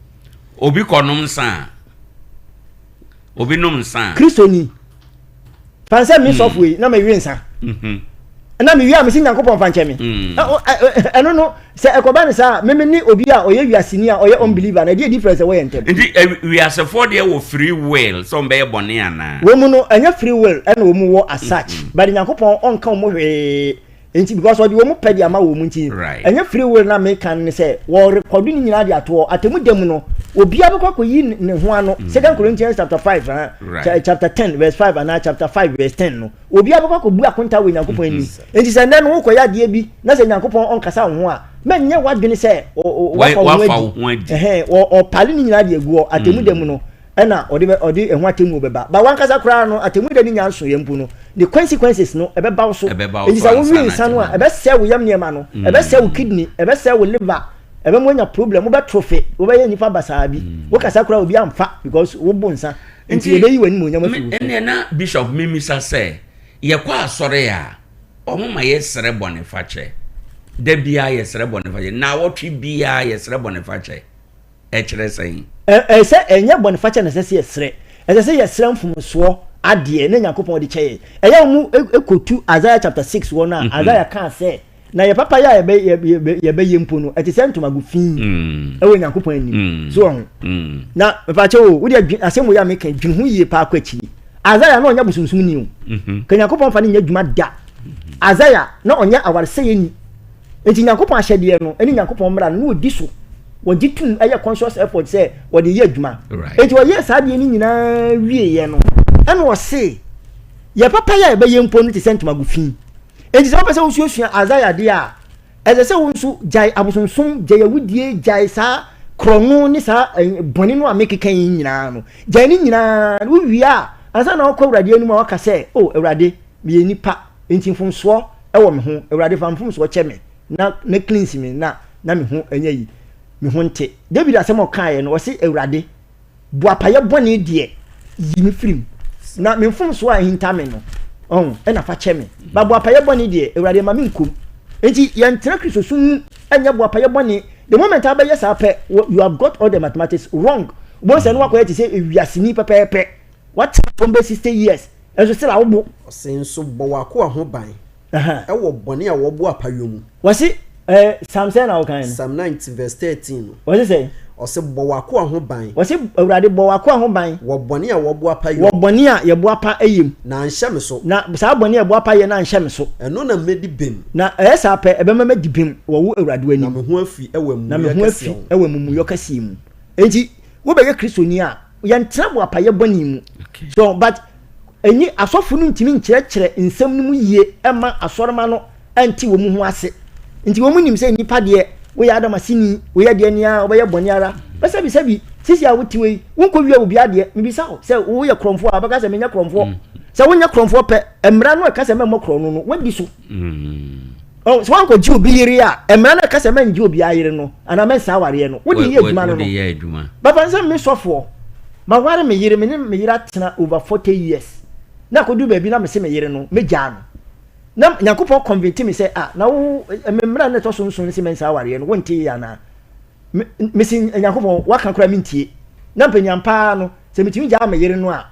Obi kɔnom nsa a, obi nom nsa a.
Kristoni, fa nsɛ me sɔfo yi na mewe nsa.
Mhm.
Na mewie a mesi Nyankopɔn fa nkyɛ me. Ɛno no, sɛ ɛkɔba no saa a, meme ne obi a ɔyɛ wiaseni a ɔyɛ unbeliever no, ɛdeɛ difference ɛwɔ yɛn ntam?
Nti wiasefoɔ deɛ wɔ free will sɛ wɔn bɛyɛ bɔne anaa?
Wɔn mu no, ɛnyɛ free will ɛna wɔn wɔ as such, but Nyankopɔn ɔnka wɔn hwee. Nti because ɔde wɔn pɛ de ama wɔn nti, ɛnyɛ free will na meka no ne sɛ wɔrekɔdo ne nyinaa de ato hɔ. Atemu da mu no, obiara bɛkɔ akɔyi ne ho ano. Second Corinthians chapter 5, chapter 10 verse 5 anaa chapter 5 verse 10 no, obiara bɛkɔ akɔbu akonta wɔ Nyankopɔn anim. Nti sɛ nnɛ no wokɔyɛ adeɛ bi na sɛ Nyankopɔn ɔnkasa wo ho a, mɛnyɛ w'adwene sɛ wafa wo ho adi. Ɛhɛn, ɔpale ne nyinaa de agu hɔ. Atemu da mu no, ɛna ɔde bɛ ɔde ɛho atemmuo bɛba. But wankasa koraa no, atemmuo da no nya nsoeɛ mpo no, the consequences no ɛbɛba wo so.
Ɛbɛba wo
Enti
so
sɛ
ansa
wowe
na
nsa no a,
atemmuo.
ɛbɛsɛe wo yam nneɛma no, ɛbɛsɛe wo kidney, ɛbɛsɛe wo liver, ɛbɛma woanya problem, wobɛtrofe, wobɛyɛ nipa basaa bi. Wokasa koraa obi amfa because wobo nsa. Nti
Nti
yɛbɛyi w'animuonyam
me
afiri wo so.
ɛnneɛ na Bishop memmisa sɛ, yɛkɔ asɔre a, wɔn ma yɛsrɛ bɔnefakyɛ? Da biara yɛsrɛ bɔnefakyɛ, nnawɔtwe biara yɛsrɛ bɔnefakyɛ. Ɛkyerɛ sɛn?
Ɛ, sɛ ɛnyɛ bɔnefakyɛ na ɛsɛ sɛ yɛsrɛ. Ɛsɛ sɛ yɛsrɛ mfomsoɔ adeɛ na Nyankopɔn de kyɛ yɛn. Ɛyɛ a wɔn kɔtu Isaiah chapter 6 hɔ no a, Isaiah kaa sɛ, Na yɛ papa yɛ a yɛbɛ, yɛ, yɛbɛyɛ mpo no, ɛte sɛ ntomago fi ɛwɔ Nyankopɔn anim. So wɔ ho? Na, mepakyɛ o, wodeɛ dwen, asɛm wei a meka yi, dwene ho yie paa kɔ akyiri. Isaiah na ɔnyɛ bosomsomni o. Ka Nyankopɔn mfa no nyɛ adwuma da. Isaiah na ɔnyɛ awaresɛeɛni. Enti Nyankopɔn ahyɛdeɛ no ne Nyankopɔn mmara no na wɔdi so. Wɔgye tom yɛ conscious effort sɛ wɔde yɛ adwuma. Enti wɔyɛɛ saa adeɛ no nyinaa wieeɛ no, ɛna ɔse, Yɛ papa yɛ a yɛbɛyɛ mpo no te sɛ ntomago fi. Enti sɛ wopɛ sɛ wosuasua Isaiah deɛ a, ɛsɛ sɛ wo nso gyae abosonsom, gyae awudie, gyae saa korɔno ne saa bɔne no a mekeka yi nyinaa no. Gyae ne nyinaa. Wowie a, ansa na wokɔ Awurade anim a waka sɛ, O Awurade, meyɛ nipa, enti mfomsoɔ wɔ me ho, Awurade fa mfomsoɔ kyɛ me na na cleanse me na na me ho nyɛ yi, me ho nte. David asɛm a ɔkaeɛ no, ɔse Awurade, boapayɛ bɔne deɛ, yi me firi mu, na me mfomsoɔ a ahinta me no, ɔho, ɛna fa kyɛ me. Ba boapayɛ bɔne deɛ, Awurade mma me nkom. Enti yɛntena Kristosom mu nyɛ boapayɛ bɔne. The moment a wobɛyɛ saa pɛ, you have got all the mathematics wrong. Wobɛhu sɛ na woakɔyɛ te sɛ ewiaseni pɛpɛɛpɛ. Woatena fam bɛyɛ 60 years, nso still a wobo.
Ɔse nso bɔ w'akoa ho ban wɔ bɔne a wɔbo apayɔ mu.
Wɔse eh, Psalm sɛn na wokan no?
Psalm 90 verse 13 no.
Wɔse sɛn?
Ɔse bɔ w'akoa ho ban.
Wɔse Awurade bɔ w'akoa ho ban.
Wɔ bɔne a wɔbo apayɔ
Wɔ bɔne a yɛbo apa yɛ mu.
Na anhyɛ me so.
Na saa bɔne a yɛbo apa yɛ no anhyɛ me so.
Ɛno na mɛdi bem.
Na ɛyɛ saa pɛ, ɛbɛma madi bem wɔ wo Awurade w'anim.
Na me ho afi wɔ
Na me
amumuyɔ
ho
kɛseɛ
afi
ho.
wɔ amumuyɔ kɛseɛ mu. Enti wobɛyɛ Kristoni a, yɛntena boapayɛ bɔne mu. So but enyi asɔfo no ntumi nkyerɛkyerɛ nsɛm no mu yie ɛma asɔrema no ɛnte wɔn ho ase. Nti wɔn nim sɛ nipa deɛ woyɛ Adam aseni, woyɛ deɛ nea wobɛyɛ bɔne ara. Bɛsɛbi sɛbi sisi a wote wei, wonkɔ wia obi adeɛ. Mebisa wo sɛ woyɛ korɔmfoɔ a, wobɛka sɛ menyɛ korɔmfoɔ. Mm. Sɛ wonyɛ korɔmfoɔ pɛ, mmara no ɛka sɛ mɛmmɔ korɔ no no, woadi so. Mm. Ɔn, sɛ woankɔgye obi yere a, mmara no ɛka sɛ mɛngye obi ayere no anaa mɛnsa awareɛ no, wode yɛ adwuma no no. Bɛfa no sɛ me sɔfoɔ, maware me yere, me ne me yere atena over 40 years, na akɔduru baabi na mese me yere no, mɛgyaa no. Na Nyankopɔn convince me sɛ, ah, na wo, me mmara no ɛtɔ so nson no se mɛnsa awareɛ no, wonte yɛ anaa? Me, mese Nyankopɔn, waka koraa mentie. Na mpanyam paa no, sɛ metumi gyaa me yere no a,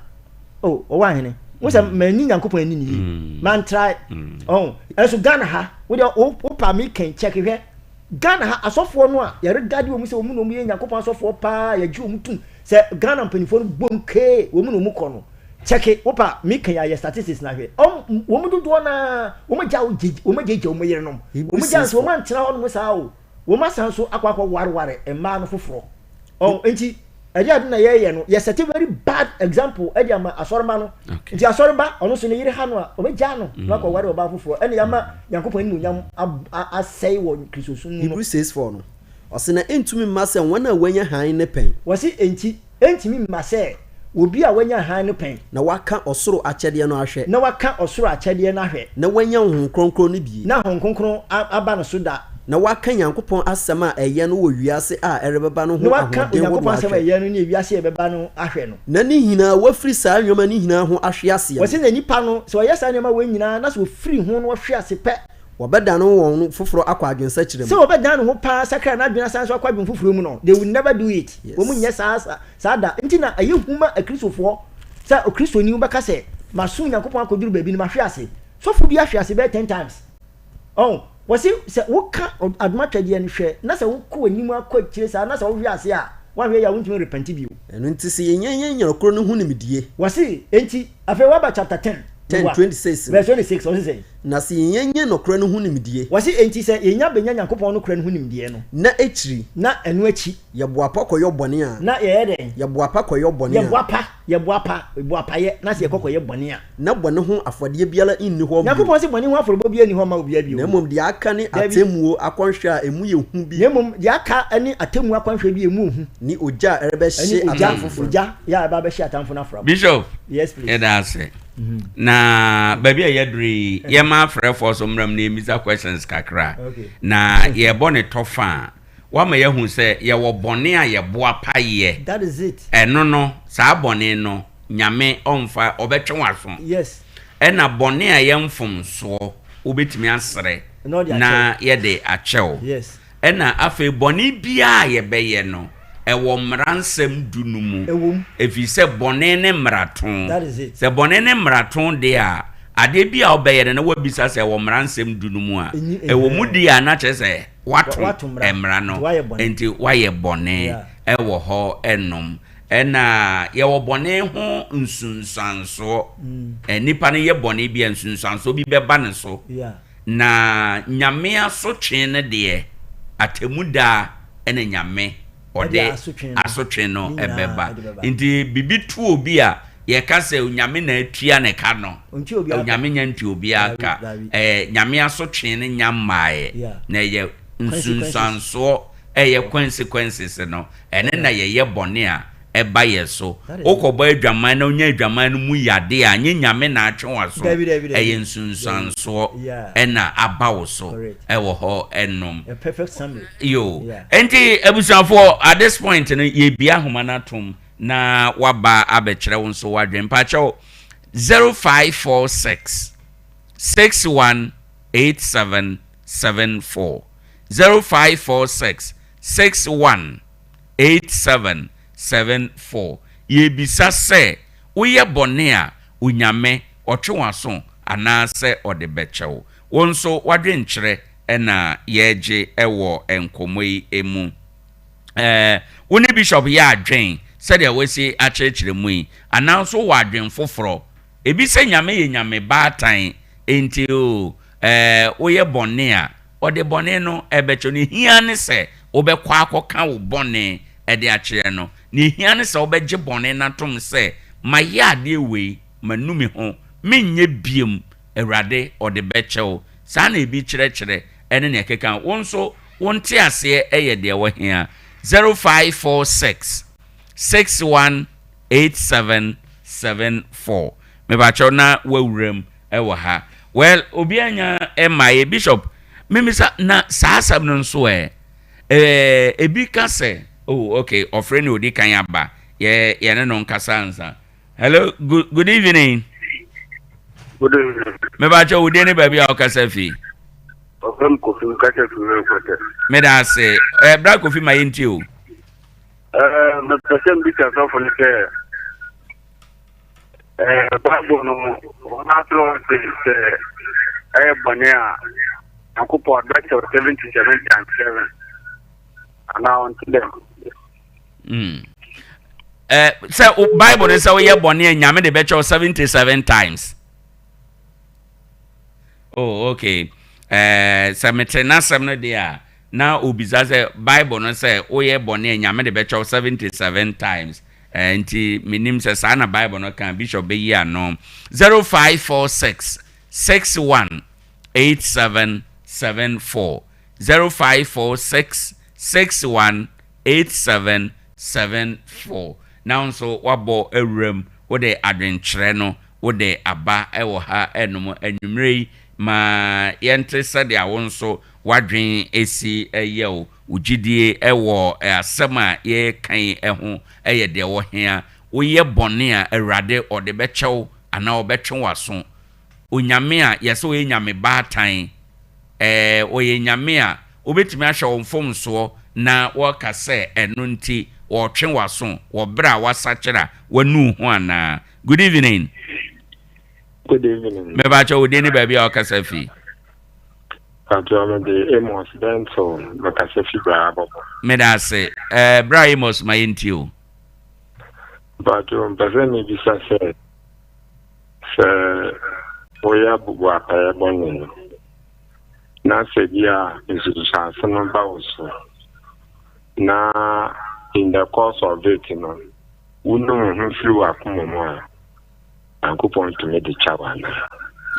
oh, ɔwɔ ahene. Wo sɛ mm. manni Nyankopɔn ani ne yie. Mm. Mantrae. Mm. Oh, ɛnso Ghana ha, wo deɛ wo pa me kɛn check hwɛ. Ghana ha asɔfoɔ no a yɛregade wɔn sɛ wɔn na wɔn yɛ Nyankopɔn asɔfoɔ paa yɛgye wɔn tum sɛ Ghana mpanimfoɔ no bom kee wɔn na wɔn kɔ no. Kyɛke, wopa meka yi a yɛ statistics na hwɛ. Ɔm, wɔn mu dodoɔ no ara, wɔn agya wo gye, wɔn agyaagya wɔn yerenom.
Hebrew
Wɔn gya
6
nso, wɔn
4.
antena hɔnom saa o. Wɔn asan nso akɔ akɔ wareware mmaa no foforɔ. Ɔn, nti, ɛdeɛ ade na yɛyɛ no, yɛ set very bad example ɛde ama asɔrema no.
Okay.
Nti asɔreba, ɔno nso ne yere ha no a, ɔbɛgyaa no na wakɔ ware ɔbaa foforɔ. Ɛna yɛama Nyankopɔn animuonyam ab, a, asɛe wɔ Kristosom mu no.
Hebrew 6 4 no, ɔse, Na ɛntumi mma sɛ wɔn a wɔanya hann no pɛn.
Wɔse, enti, ɛntumi mma sɛ obi a wanya hann no pɛn.
Na waka ɔsoro akyɛdeɛ no ahwɛ.
Na waka ɔsoro akyɛdeɛ no ahwɛ.
Na wanya Honhom Kronkron no bie.
Na Honhom Kronkron aba no so da.
Na waka Nyankopɔn asɛm a ɛyɛ no wɔ wiase a ɛrebɛba no ho
Na waka
ahoɔden
Onyankopɔn
hodoɔ
asɛm a
ahwɛ.
ɛyɛ no ne wiase a ɛbɛba no ahwɛ no.
Na ne nyinaa wafiri saa nneɛma no nyinaa ho ahwe aseɛ no.
Wɔse na nipa no, sɛ ɔyɛ saa nneɛma wei nyinaa na sɛ ɔfiri ho na ɔhwe ase pɛ.
Wɔbɛdane wɔn foforɔ akɔ adwensakyera
Sɛ
mu.
wɔbɛdan ne ho paa sakra n'adwene asan nso akɔ adwene foforɔ mu no, they will never do it.
Yes.
Wɔn nyɛ saa saa da. Nti na ɛyɛ hu ma Akristofoɔ sɛ Okristoni wobɛka sɛ, masom Nyankopɔn akɔduru baabi no mahwe ase. Sɔfo bi ahwe ase bɛyɛ ten times. Ɔn, wɔse sɛ woka adom atwɛdeɛ no hwɛ na sɛ wokɔ w'anim akɔ akyire saa na sɛ wohwe ase a, woanhwɛ yie a wontumi nrepɛnte bio.
Ɛno nti sɛ yɛnya yɛn nya koro no ho nimdie.
Wɔse, enti, afei woaba chapter 10,
10,
meboa,
26 no.
verse 26, ɔse sɛn?
Na sɛ yɛnya nya nɔkorɛ no ho nimdie.
Wɔse, enti sɛ yɛnya bɛnya Nyankopɔn nokorɛ no ho nimdeɛ no.
Na akyiri.
Na ɛno akyi.
Yɛboapa kɔyɔ bɔne a.
Na yɛyɛ dɛn?
Yɛboapa kɔyɔ bɔne a.
Yɛboapa, yɛboapa, boapayɛ, na sɛ yɛkɔ kɔyɛ bɔne a.
Na bɔne ho afɔdeɛ biara nni hɔ bio.
Nyankopɔn se bɔne ho afɔrebɔ biara nni hɔ mma obiara bio.
Na mmom deɛ aka ne
Dabi.
atemmuo akwanhwɛ a emu yɛ hu bi.
Na mmom deɛ aka ne atemmuo akwanhwɛ bi a emu hu.
Ne ogya a ɛrebɛhye
Ɛne ogya,
atamfo foro.
ogya yɛ a ɛba abɛhye atamfo no afra.
Bishop,
Yes please.
yɛda ase. Na baabi a yɛaduru yi, yɛma afrɛfoɔ so mmram na yɛmmisa questions kakra.
Okay.
Na yɛbɔ ne tɔfa a, Woama yɛahu sɛ yɛwɔ bɔne a yɛboapa yɛ.
That is it.
Ɛno no, saa bɔne no, Nyame ɔmfa, ɔbɛtwe w'aso.
Yes.
Ɛna bɔne a ɛyɛ mfomsoɔ, wobɛtumi asrɛ
Na ɔde akyɛ
na
wo.
yɛde akyɛ wo.
Yes.
Ɛna afei bɔne biara a yɛbɛyɛ no, ɛwɔ mmara nsɛm du no mu.
Ɛwɔ mu.
Ɛfiri sɛ bɔne ne mmarato.
That is it.
Sɛ bɔne ne mmarato deɛ a, adeɛ bi a wobɛyɛ no na woabisa sɛ ɛwɔ mmara nsɛm du no mu a,
Ɛnyi,
ɛwɔ mu
ɛhɛn.
deɛ a na kyerɛ sɛ Woato
Woato mmara,
mmara no,
nti woayɛ bɔne.
nti woayɛ bɔne
Yeah.
wɔ hɔ nom. Ɛna yɛwɔ bɔne ho nsunsuansoɔ. Nipa no yɛ bɔne bi a, nsunsuansoɔ bi bɛba ne so.
Yeah.
Na Nyame asotwe no deɛ, atemmuda na Nyame ɔde asotwe no bɛba. Nti biribi to obi a, yɛka sɛ Onyame na atua ne ka no, Onyame nya ntua obiara ka. Ɛɛ Nyame asotwe no nya mmaeɛ, na ɛyɛ nsunsuansoɔ, ɛyɛ consequences no, ɛno na yɛyɛ bɔne a ɛba yɛ so. Wokɔbɔ adwaman na wonya adwaman no mu yadeɛ a, nyɛ Nyame na atwe w'aso, ɛyɛ nsunsuansoɔ na aba wo so wɔ hɔ nom. Yo, enti abusuafoɔ at this point no yɛbia ahoma no atom na waba abɛkyerɛ wo nso w'adwene. Mpakyɛw 0546 61 87 74 0546 61 8774 Yɛrebisa sɛ, woyɛ bɔne a, Onyame ɔtwe w'aso anaasɛ ɔde bɛkyɛ wo? Wo nso w'adwenkyerɛ na yɛregye wɔ nkɔmmɔ yi mu. Ɛɛ, wo ne Bishop yɛ adwen sɛdeɛ wasi akyerɛkyerɛ mu yi, anaa nso wowɔ adwen foforɔ? Ebi sɛ Nyame yɛ Nyame baatan, enti oo, ɛɛ, woyɛ bɔne a, Ɔde bɔne no bɛkyɛ wo. Nea ehia ne sɛ wobɛkɔ akɔka wo bɔne de akyerɛ no. Nea ehia ne sɛ wobɛgye bɔne no atom sɛ, Mayɛ adeɛ wei, manu me ho, merenyɛ biom, Awurade, ɔde bɛkyɛ wo. Saa na ebi kyerɛkyerɛ ne nea ɛkeka ho. Wo nso, wo nteaseɛ yɛ deɛ ɛwɔ he a? 0546 61 87 74. Mepakyɛw na woawura mu wɔ ha. Well, obi anya mmaeɛ. Bishop, memisa na saa asɛm no nso ɛ, eh, ebi ka sɛ, oh, okay, ɔfrɛ ne odi kan aba, yɛ yɛne no nkasa ansa. Hello, good, good evening.
Good evening.
Mepakyɛw, wo din ne baabi a wokasa fi?
Ɔfrɛ m Kofi, mekasa fi Wɛnkɔtɛ.
Meda ase. Eh, bra Kofi ma yɛntie o.
Eh, mepɛ sɛ mbisa sɔfo no sɛ, Eh, Bible no mu, wɔn atwerɛ hɔ se sɛ ɛyɛ bɔne a, Nyankopɔn ɔbɛkyɛw 77 times 7. Anaa ɔnte dɛm?
Mm. Eh, sɛ Bible no sɛ woyɛ bɔne a Nyame de bɛkyɛ wo 77 times. Oh, okay. Eh, sɛ mete n'asɛm no deɛ a, na obisa sɛ Bible no sɛ woyɛ bɔne a Nyame de bɛkyɛ wo 77 times. Eh, nti menim sɛ saa na Bible no ka, Bishop bɛyi ano. 0546 61 8774 0546 61 8774 Na wo nso woabɔ awuram, wode adwenkyerɛ no wode aba wɔ ha nom anwummerɛ yi ma yɛnte sɛdeɛ wo nso w'adwen si yɛ wo, wo gyidie wɔ asɛm a yɛreka yi ho yɛ deɛ ɛwɔ he a? Woyɛ bɔne a Awurade ɔde bɛkyɛ wo anaa ɔbɛtwe w'aso? Onyame a yɛsɛ ɔyɛ Nyame baatan, ɛɛ, ɔyɛ Nyame a obetumi ahwɛ wo mfomsoɔ na waka sɛ ɛno nti ɔretwe w'aso wɔ berɛ a woasakyera, woanu wo ho anaa? Good evening.
Good evening.
Mebakyɛ wo din ne baabi a wokasa fi.
Patrɔ me de Amos Bento mekasa fi Bra Abɔbɔ.
Meda ase. Ɛɛ, Bra Amos ma yɛntie o.
Patrɔ mpɛ sɛ mebisa sɛ Sɛ woyɛ boapayɛ bɔne na sɛ bi a nsunsuanso no ba wo so na in the course of it no wonu wo ho firi w'akoma mu a, Nyankopɔn tumi de kyɛ wo anaa?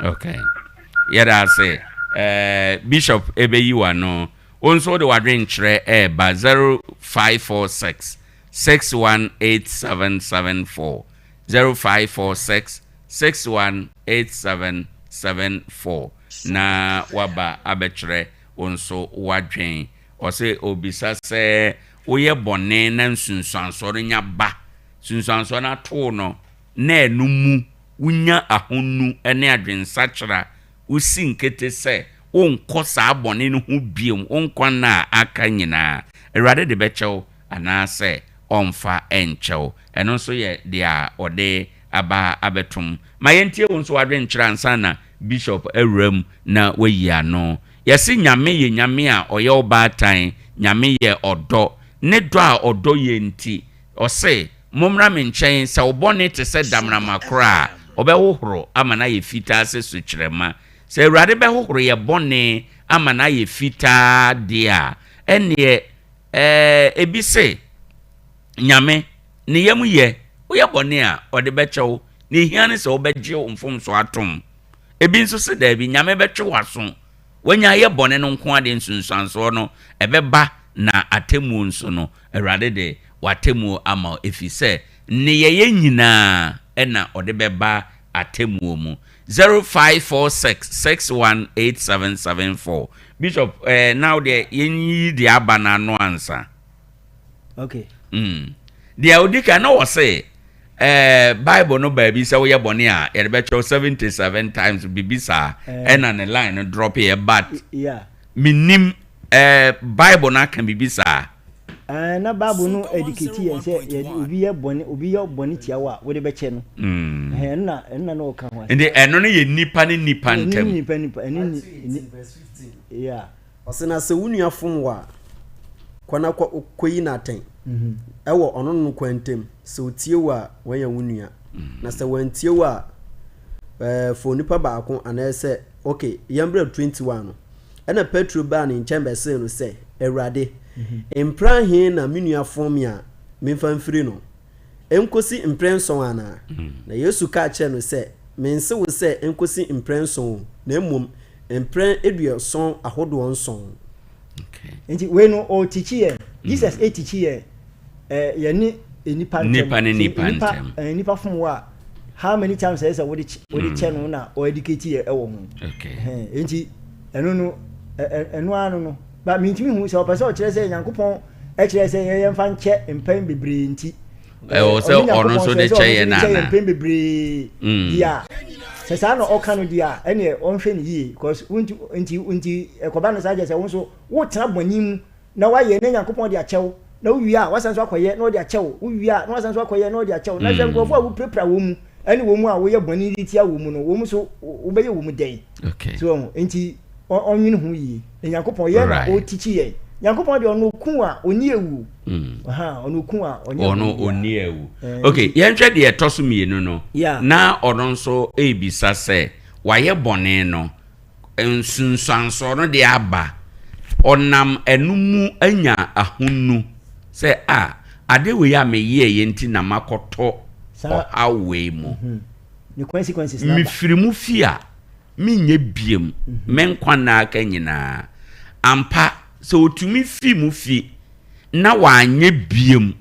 Okay. Yɛda ase. Eh, Bishop ebeyi w'ano. Wo nso wode w'adwenkyerɛ ɛreba 0546 618774. 0546 6187 74 na waba abɛkyerɛ wo nso w'adwen. Ɔse obisa sɛ woyɛ bɔne na nsunsuansoɔ no nya ba, nsunsuansoɔ no ato wo no na ɛno mu wonya ahonu ne adwensakyera, wosi nkete sɛ wonkɔ saa bɔne no ho biom wo nkwa nna a aka nyinaa, Awurade de bɛkyɛ wo anaasɛ ɔmfa nkyɛ wo. Ɛno nso yɛ deɛ ɔde aba abɛtom. Ma yɛntie wo nso w'adwenkyerɛ ansa na Bishop awura mu na wayi ano. Yɛse Nyame yɛ Nyame a ɔyɛ ɔbaatan, Nyame yɛ ɔdɔ. Ne dɔ a ɔdɔ yɛn nti, ɔse, Mommra me nkyɛn, sɛ wo bɔne te sɛ damrama koraa a, ɔbɛhohoro ama no ayɛ fitaa sɛ sukyerɛmma. Sɛ Awurade bɛhohoro yɛn bɔne ama no ayɛ fitaa deɛ a, ɛnneɛ Ɛɛ, ebi se, Nyame, ne yam yɛ, woyɛ bɔne a, ɔde bɛkyɛ wo, nea ehia ne sɛ wobɛgye wo mfomso atom. Ebi nso se, Daabi, Nyame bɛtwe w'aso. Woanya ayɛ bɔne no nko ara deɛ, nsunsuansoɔ no, ɛbɛba, na atemmuo nso no, Awurade de w'atemmuo ama wo, ɛfiri sɛ nneyɛeɛ nyinaa na ɔde bɛba atemmuo mu. 0546 618774 Bishop eh, na wo deɛ yɛnyiyi deɛ aba no ano ansa.
Okay.
Mm. Deɛ odi kan na wɔ se eh, Bible no baabi sɛ woyɛ bɔne a yɛde bɛkyɛw 77 times biribi saa eh. ɛna ne line no drop yɛ but
yeah.
menim eh, Bible no aka biribi saa.
Ɛɛ, na Bible no educate yɛn sɛ yɛde obi yɛ bɔne, obi yɛ bɔne tia wo a, wode bɛkyɛ no.
Mm.
Ɛhɛn, ɛno na ɛno na na ɔka ho asɛm.
Nti ɛno no yɛ nipa ne nipa
Ɛne
ntam.
nipa nipa, ɛne ni
Matthew
ni
18 verse 15.
yeah.
Ɔse na sɛ wo nua fom wo a, kɔ na kɔ kɔyi no atɛn ɛwɔ ɔno ne no kwan ntam, sɛ ɔtie wo a, wanya wo nua, na sɛ wantie wo a, ɛɛ fa onipa baako anaasɛ, ok, yɛmbrɛ 21 no. Ɛnna Petro baa ne nkyɛn bɛsee no sɛ, Awurade, mprɛ ahe na me nua fom me a memfa mfiri no? Enkosi mprɛnson anaa? Na Yesu kaa kyerɛɛ no sɛ, Mense wo sɛ enkosi mprɛnson o, na mmom mprɛn aduɔson ahodoɔ nson.
Nti wei no ɔretikyi yɛn. Jesus retikyi yɛn eh, yɛne nnipa ntam.
Nnipa ne
Sɛ
nnipa
nnipa
ntam.
eh, nnipa fom wo a, how many times ɛyɛ sɛ wode kye- wode kyɛ no na ɔeducate yɛ ɛwɔ ho.
Okay.
Ɛhɛn, Nti ɛno no ɛ- ɛ- ɛno ara no no. Ba mentumi hu sɛ ɔpɛ sɛ ɔkyerɛ sɛ Nyankopɔn ɛkyerɛ sɛ yɛn yɛmfa nkyɛ mpɛn bebree nti.
Ɛwɔ sɛ
Ɔne
ɔno
Nyankopɔn
nso
sɛ
de
sɛ
kyɛ
ɔno nso
yɛn
de kyɛ yɛn
anaa?
mpɛn bebree
Mm.
deɛ a, sɛ saa na ɔka no deɛ a, ɛneɛ ɔnhwɛ no yie because wonti nti nti ɛkɔba no saa kyerɛ sɛ wo nso wotena bɔne mu na woayɛ na Nyankopɔn de akyɛ wo, na wowie a woasan nso akɔyɛ na ɔde akyɛ wo, wowie a na woasan nso akɔyɛ na ɔde akyɛ wo. Na hwɛ nkurɔfoɔ a wopirapira wɔn mu ne wɔn a woyɛ bɔne de tia wɔn mu no, wɔn nso wobɛyɛ wɔn dɛn?
Okay.
So ɔho, nti ɔnwene ho yie. Na Nyankopɔn yɛn na ɔretikyi yɛn. Nyankopɔn deɛ ɔno oku a ɔnni awu. Ɔha, ɔno oku a ɔnyɛ
Ɔno
bɔne biara.
ɔnni awu.
Eh,
Ok, yɛnhwɛ deɛ ɛtɔ so mmienu no.
Yeah.
Na ɔno nso rebisa sɛ wayɛ bɔne no, nsunsuansoɔ no de aba. Ɔnam ɛno mu anya ahonu sɛ a, adeɛ wei a meyɛeɛ nti na makɔtɔ
Saa.
ɔhaw wei mu.
Ne consequences no aba.
Mefiri mu fie a, menyɛ biom me nkwa nna aka nyinaa. Ampa, sɛ ɔtumi fi mu fi na wanyɛ biom,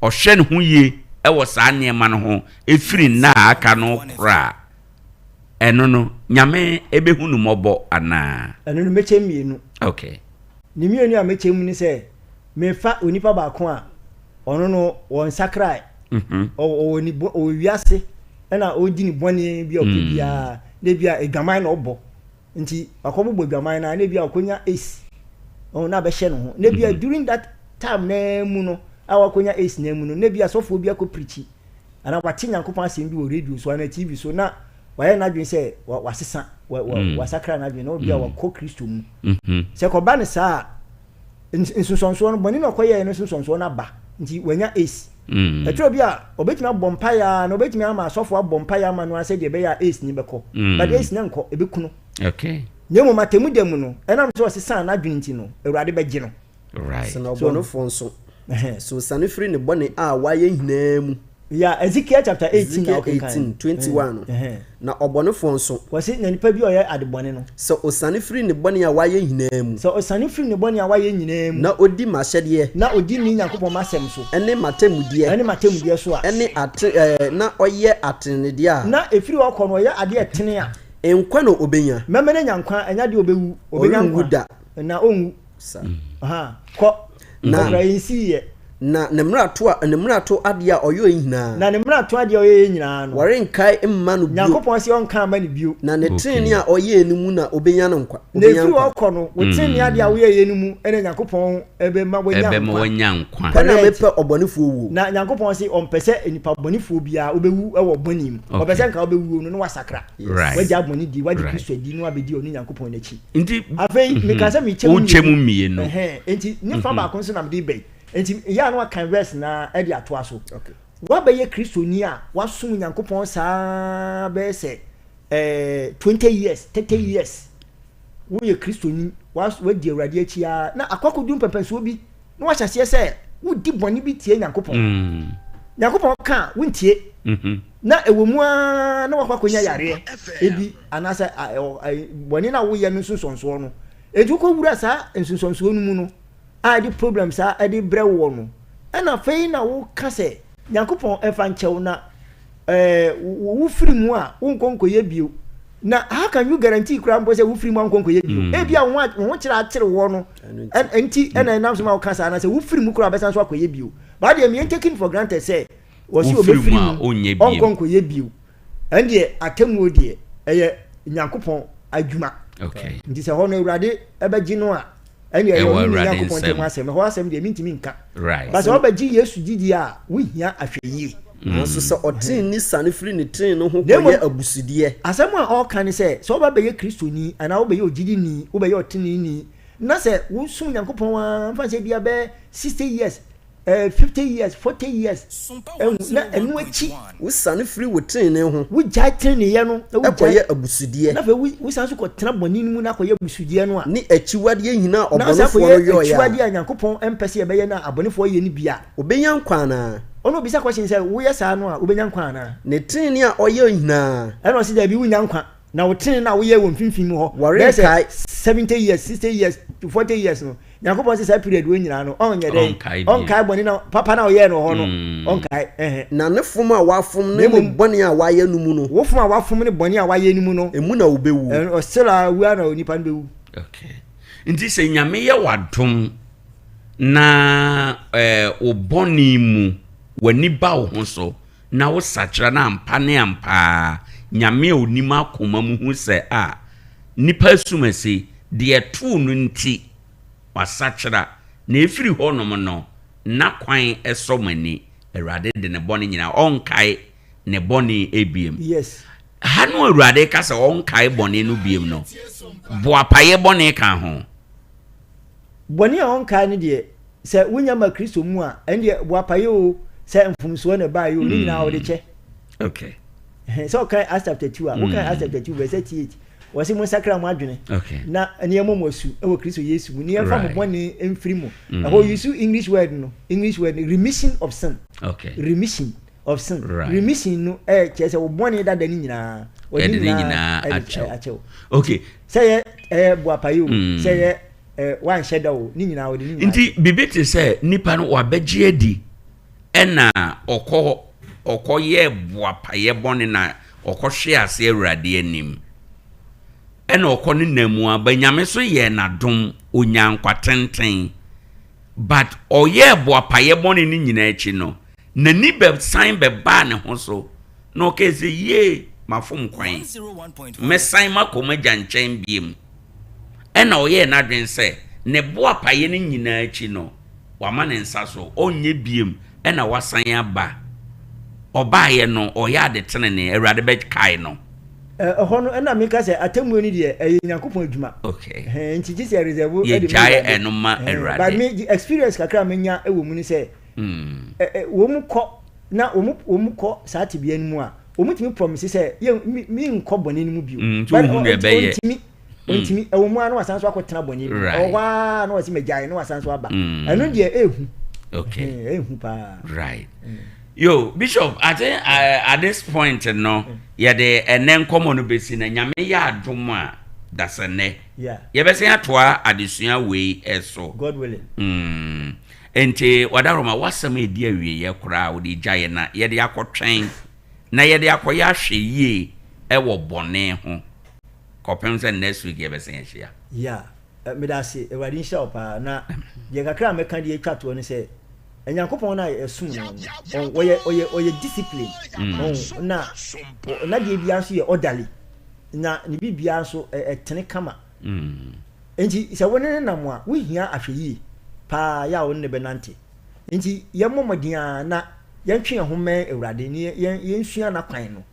ɔhwɛ ne ho yie wɔ saa nneɛma no ho ɛfiri nna a aka no korɔ a, ɛno no, Nyame bɛhu no mmɔbɔ anaa?
Ɛno no mɛkyɛ mmienu.
Okay.
Ne mmienu a mɛkyɛ mu ne sɛ, mefa onipa baako a ɔno no ɔnsakrae, ɔwɔ ne bɔ, ɔwɔ wiase ɛna ɔredi ne bɔne bi a ɔpɛ biara, na ebi a adwaman na ɔbɔ, nti wakɔbobɔ adwaman no a, na ebi a ɔkɔnya AIDS, ɔho na abɛhyɛ ne ho, na ebi a during that time naa mu no a wakɔnya AIDS naa mu no, na ebi a sɔfoɔ bi akɔ pirikyi, anaa wate Nyankopɔn asɛm bi wɔ radio so anaa TV so, na wayɛ n'adwene sɛ wasesa, wasakra n'adwene, na obi a wakɔ Kristo mu. Sɛ kɔba no saa a, nsonsɔnsoɔ no, bɔne na ɔkɔyɛɛ no nsonsɔnsoɔ no aba, nti wanya AIDS. Ɛtwerɛ bi a, ɔbɛtumi abɔ mpaeɛ ara na ɔbɛtumi ama asɔfoɔ abɔ mpaeɛ ama no ara sɛdeɛ ɛbɛyɛ a AIDS no bɛkɔ. But AIDS no nkɔ, ɛbɛku no. Na mmom atemmu da mu no, ɛnam sɛ ɔsesaa n'adwene nti no, Awurade bɛgye no.
Sɛ na ɔbɔnefoɔ nso, sɛ ɔsiane firi ne bɔne a wayɛ nyinaa mu.
Yeah, Ezekiel chapter 18 na
Ezekiel
ɔkenkan.
18, 21 no. Na ɔbɔnefoɔ nso.
Wɔse na nipa bi a ɔyɛ ade bɔne no.
Sɛ ɔsiane firi ne bɔne a wayɛ nyinaa mu.
Sɛ ɔsiane firi ne bɔne a wayɛ nyinaa mu.
Na ɔdi m'ahyɛdeɛ.
Na ɔdi me Nyankopɔn m'asɛm so.
Ne m'atemmudeɛ.
Ne m'atemmudeɛ so a.
Ne ate ɛɛ na ɔyɛ ateneneedeɛ a.
Na ɛfiri hɔ kɔ no ɔyɛ adeɛ a ɛtene a.
Nkwa na ɔbɛnya.
Mɛma no anya nkwa, ɛnyɛ adeɛ a ɔbɛwu. Ɔbɛnya nkwa.
Ɔrenwu da.
Na ɔnwu.
Sa.
Aha, kɔ.
Na.
Kɔkora yi nsii yɛ.
Na ne mmarato a, ne mmarato adeɛ a ɔyɔeɛ nyinaa.
Na ne mmarato adeɛ a ɔyɛeɛ nyinaa no.
Wɔrenkae mma no bio.
Nyankopɔn se ɔnka mma no bio.
Na ne tenenee a ɔyɛeɛ no mu na ɔbɛnya no nkwa,
Na
ɔbɛnya
ɛfiri
nkwa.
hɔ kɔ no, wo tenenee adeɛ a woyɛeɛ no mu na Nyankopɔn bɛma woanya
Ɛbɛma
nkwa.
wanya nkwa.
Pɛ na
Correct.
mepɛ ɔbɔnefoɔ wuo.
Na Nyankopɔn se ɔmpɛ sɛ nipa bɔnefoɔ biara wobɛwu wɔ bɔne mu. Ɔpɛ sɛ nka wobɛwuo no na woasakra. Woagyae bɔne di, woagye Kristo adi na woabɛdi ɔno Nyankopɔn no akyi.
Nti
Afei meka sɛ mekyɛ mu
wokyɛ mu mmienu.
Ɛhɛn, nti ne fa baako nso na mede ba yi. Nti yɛ a na wakan verse na ɛde atoa so. Woabɛyɛ Kristoni a wasom Nyankopɔn saa bɛyɛ sɛ eh, 20 years, 30 years. Woyɛ Kristoni, wadi Awurade akyi ara na akɔ akɔdu mpɛmpɛnsoɔ bi na wahyɛ aseɛ sɛ wodi bɔne bi tie Nyankopɔn. Nyankopɔn ka a wontie. Na ɛwɔ mu ara na wakɔ akɔnya yareɛ ebi anaasɛ bɔne no a woyɛ no nsonsɔnsoɔ no. Enti wokɔwura saa nsonsɔnsoɔ no mu no a ɛde problem saa ɛde brɛ woɔ no, ɛna afei na woka sɛ Nyankopɔn mfa nkyɛ wo na wofiri mu a wonkɔ nkɔyɛ bio. Na how can you guarantee koraa mpo sɛ wofiri mu a wonkɔ nkɔyɛ bio? Ebia wo ho kyerɛ akyere woɔ no nti ɛna ɛnam so ma woka saa, anaasɛ wofiri mu koraa wobɛsan so akɔyɛ bio. But deɛ me taking for granted sɛ wɔsi obɛfiri mu ɔnkɔ nkɔyɛ bio, ɛndeɛ atemmuo deɛ ɛyɛ Nyankopɔn adwuma. Nti sɛ hɔ no Awurade ɛbɛgye no a, ɛndeɛ ɛyɛ ɔno ne Nyankopɔn ntam asɛm, ɛhɔ asɛm deɛ mentumi nka. But sɛ wobɛgye Yesu gyidie a, wohia ahwɛyie.
Nanso sɛ ɔteneneeni sane firi ne tenenee no ho kɔyɛ abusudeɛ.
Asɛm a ɔreka ne sɛ, sɛ woba bɛyɛ Kristoni anaa wobɛyɛ ogyidini, wobɛyɛ ɔteneneeni, na sɛ wosom Nyankopɔn ara, mfa no sɛ ebia bɛyɛ 60 years, eh, 50 years, 40 years, ɛhu, na ɛno akyi.
Wosane firi wo tenenee ho.
Wogyae teneneeyɛ no, na wogyae.
Kɔyɛ abusudeɛ.
Na afei wosan nso kɔtena bɔne no mu na akɔyɛ abusudeɛ no a.
Ne akyiwadeɛ nyinaa a
Na wosan
ɔbɔnefoɔ no
kɔyɛ
yɔeɛ a.
akyiwadeɛ a Nyankopɔn mpɛ sɛ yɛbɛyɛ no a abɔnefoɔ yɛ no bi a.
Ɔbɛnya nkwa anaa?
Ɔno obisa question sɛ, woyɛ saa no a, wobɛnya nkwa anaa?
Ne tenenee a ɔyɛɛ nyinaa.
Ɛna ɔse daabi, wonnya nkwa. Na wo tenenee a woyɛɛ wɔ mfimfini mu hɔ, bɛyɛ sɛ
Wɔrenkae.
70 years, 60 years to 40 years no, Nyankopɔn se saa period wei nyinaa no, ɔnyɛ dɛn?
Ɔnkae bio.
Ɔnkae bɔne na papa no a ɔyɛɛ no wɔ hɔ no, ɔnkae. Ɛhɛ.
Na ne fom a wafom
Na
ne ne
mmom,
bɔne a wayɛ no mu no.
Wo fom a wafom ne bɔne a wayɛ no mu no.
Emu na wobɛwuo.
Ɛno, still a, wu ara na onipa no bɛwu.
Okay. Nti sɛ Nyame yɛ w'adom na eh, wo bɔne mu w'ani ba wo ho so na wo sakyera no ampa ne ampa ara, Nyame a onim akoma mu hu sɛ a nipa asumasi, deɛ ɛtoo no nti wasakyera, na ɛfiri hɔ nom no nakwan sɔ mo ani, Awurade de ne bɔne nyinaa, ɔnkae ne bɔne ebiem.
Yes.
Ha no Awurade ka sɛ ɔnkae bɔne no biem no, boapayɛ bɔne ka ho.
Bɔne a ɔnkae no deɛ, sɛ wonya ma Kristo mu a, ɛndeɛ boapayɛ oo, sɛ mfomsoɔ na ɛbaeɛ oo, ne nyinaa ɔde kyɛ.
Okay.
Sɛ ɔkan Acts chapter 2 a, wokan Acts chapter 2 verse 38, wɔse monsakra mo adwene na ne yɛmmɔ mo asu wɔ Kristo Yesu mu, ne yɛmfa mo bɔne mfiri mo. Ɛhɔ use English word no, English word no, remission of sin.
Okay.
Remission of sin. Right. Remission no eh, kyerɛ sɛ wo bɔne dada no nyinaa,
wɔde ne nyinaa akyɛw. Okay.
Sɛ yɛ ɛyɛ boapayɛ o, sɛ yɛ eh, wanhyɛ da o, ne nyinaa wɔde ne nyinaa.
Nti biribi te sɛ nipa no wabɛgye adi ɛna ɔkɔ ɔkɔyɛ boapayɛ bɔne na ɔkɔhwe ase Awurade anim ɛna ɔkɔ ne nam mu aba Nyame so yɛɛ n'adom onya nkwa tenten but ɔyɛɛ boapayɛ bɔne no nyinaa akyi no n'ani bɛsan bɛbaa ne ho so na ɔkae sɛ yie mafom kwan mɛsan makɔ m'agya nkyɛn biem Ɛnna ɔyɛɛ n'adwene sɛ ne boapayɛ no nyinaa akyi no, wama ne nsa so, ɔrenyɛ bio, ɛnna wasan aba. Ɔbaeɛ no, ɔreyɛ ade tenenee, Awurade bɛkae no.
Ɛhɔ no, ɛnna meka sɛ, atemmuo no deɛ, ɛyɛ Nyankopɔn adwuma.
Okay.
Ɛhɛn, nti gye sɛ reserve de ma
Yɛgyae ɛno ma Awurade.
But me, experience kakra a manya wɔ mu ne sɛ, wɔn kɔ na wɔn wɔn kɔ saa tebea no mu a, wɔn tumi promise sɛ, yɛ me menkɔ bɔne no mu bio.
Nti wohu deɛ ɛbɛyɛ.
Ɔntumi. Ɔntumi. Ɛwɔ mu ara na wasan so akɔtena bɔne mu. Ɛwɔ hɔ ara na ɔse magyae na wasan so aba. Ɛno deɛ ɛɛhu.
Okay.
Ɛɛhu paa.
Right. Yo, Bishop, I think at this point no, yɛde ɛnɛ nkɔmmɔ no bɛsi na Nyame yɛ adom a dasɛnnɛ.
Yeah.
Yɛbɛsan atoa adesua wei ɛso.
God willing.
Nti Wadaroma, w'asɛm a ɛdi awieeɛ koraa a wode gya yɛ na yɛde akɔtwɛn na yɛde akɔyɛ ahwɛyie ɛwɔ bɔne ho. Kɔpem sɛ next week yɛbɛsan ahyia.
Yeah, meda ase, Awurade nhyira wo paa. Na deɛ kakra a mɛka deɛ atwa toɔ ne sɛ, Nyankopɔn no a yɛsom no no, ɔyɛ, ɔyɛ, ɔyɛ discipline. Mm. Na na deɛ biara nso yɛ orderly. Na ne biribiara nso ɛtene kama.
Mm.
Nti sɛ wo ne no nam a, wohia ahwɛyie paa yɛ a wo ne no bɛnante. Nti yɛmmɔ mmɔden ara na yɛntwe yɛn ho mmɛn Awurade ne yɛnsua n'akwan no.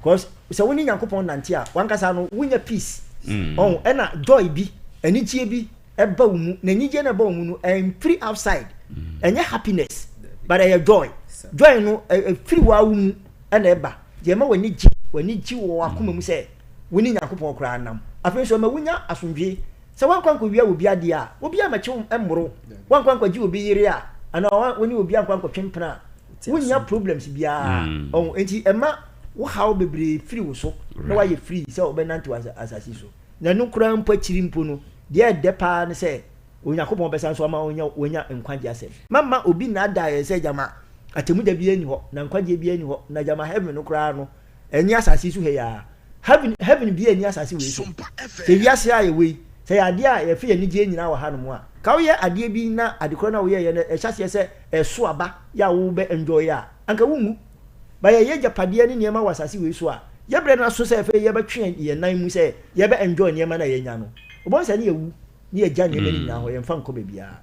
Cause sɛ wo ne Nyankopɔn nante a, wankasa no wonya peace. Mm. Ɔho ɛna joy bi, anigyeɛ bi ɛba wo mu. Na anigyeɛ na ɛba wo mu no ɛmfiri outside. Mm. Ɛnyɛ happiness, but ɛyɛ joy. Joy no ɛfiri wo awo mu ɛna ɛba. Deɛ ɛma w'ani gye, w'ani gye wɔ w'akoma mu sɛ wo ne Nyankopɔn koraa nam. Afei nso ɛma wonya asomdwoe. Sɛ woankɔ ankɔwia obi adeɛ a, obi ammɛkye wo mmoro wo. Woankɔ ankɔgye obi yere a, anaa wo ne obi ankɔ ankɔtwe mpena a, wonnya problems biara. Ɔho, enti ɛma wo haw bebree firi wo so na woayɛ free sɛ wobɛnantew asase so. Na ɛno koraa mpo akyiri mpo no, deɛ ɛdɛ paa ne sɛ Onyankopɔn bɛsan nso ama woanya woanya nkwagye asɛm. Mamma obi nnaadaa yɛn sɛ gyama atemmuda biara nni hɔ, na nkwagyeɛ biara nni hɔ, na gyama heaven no koraa no, Ɛnni asase yi so ha yi ara. Heaven, heaven biara nni asase wei so. Sɛ wiase a yɛwɔ yi, sɛ ɛyɛ adeɛ a yɛfe yɛn anigyeɛ nyinaa wɔ hanom a, ka woyɛ adeɛ bi na adekorɔ no a woyɛeɛ no ɛhyɛ aseɛ sɛ ɛreso aba yɛ a wobɛ enjoy a, anka wonwu. But yɛyɛ agyapadeɛ ne nneɛma wɔ asase wei so a, yɛ berɛ no aso sɛ afei yɛbɛtwe yɛn nan mu sɛ yɛbɛ enjoy nneɛma no a yɛanya no. Wobɛhu sɛ ne yɛawu ne yɛagya nneɛma no nyinaa hɔ, yɛmfa nkɔ baabiara.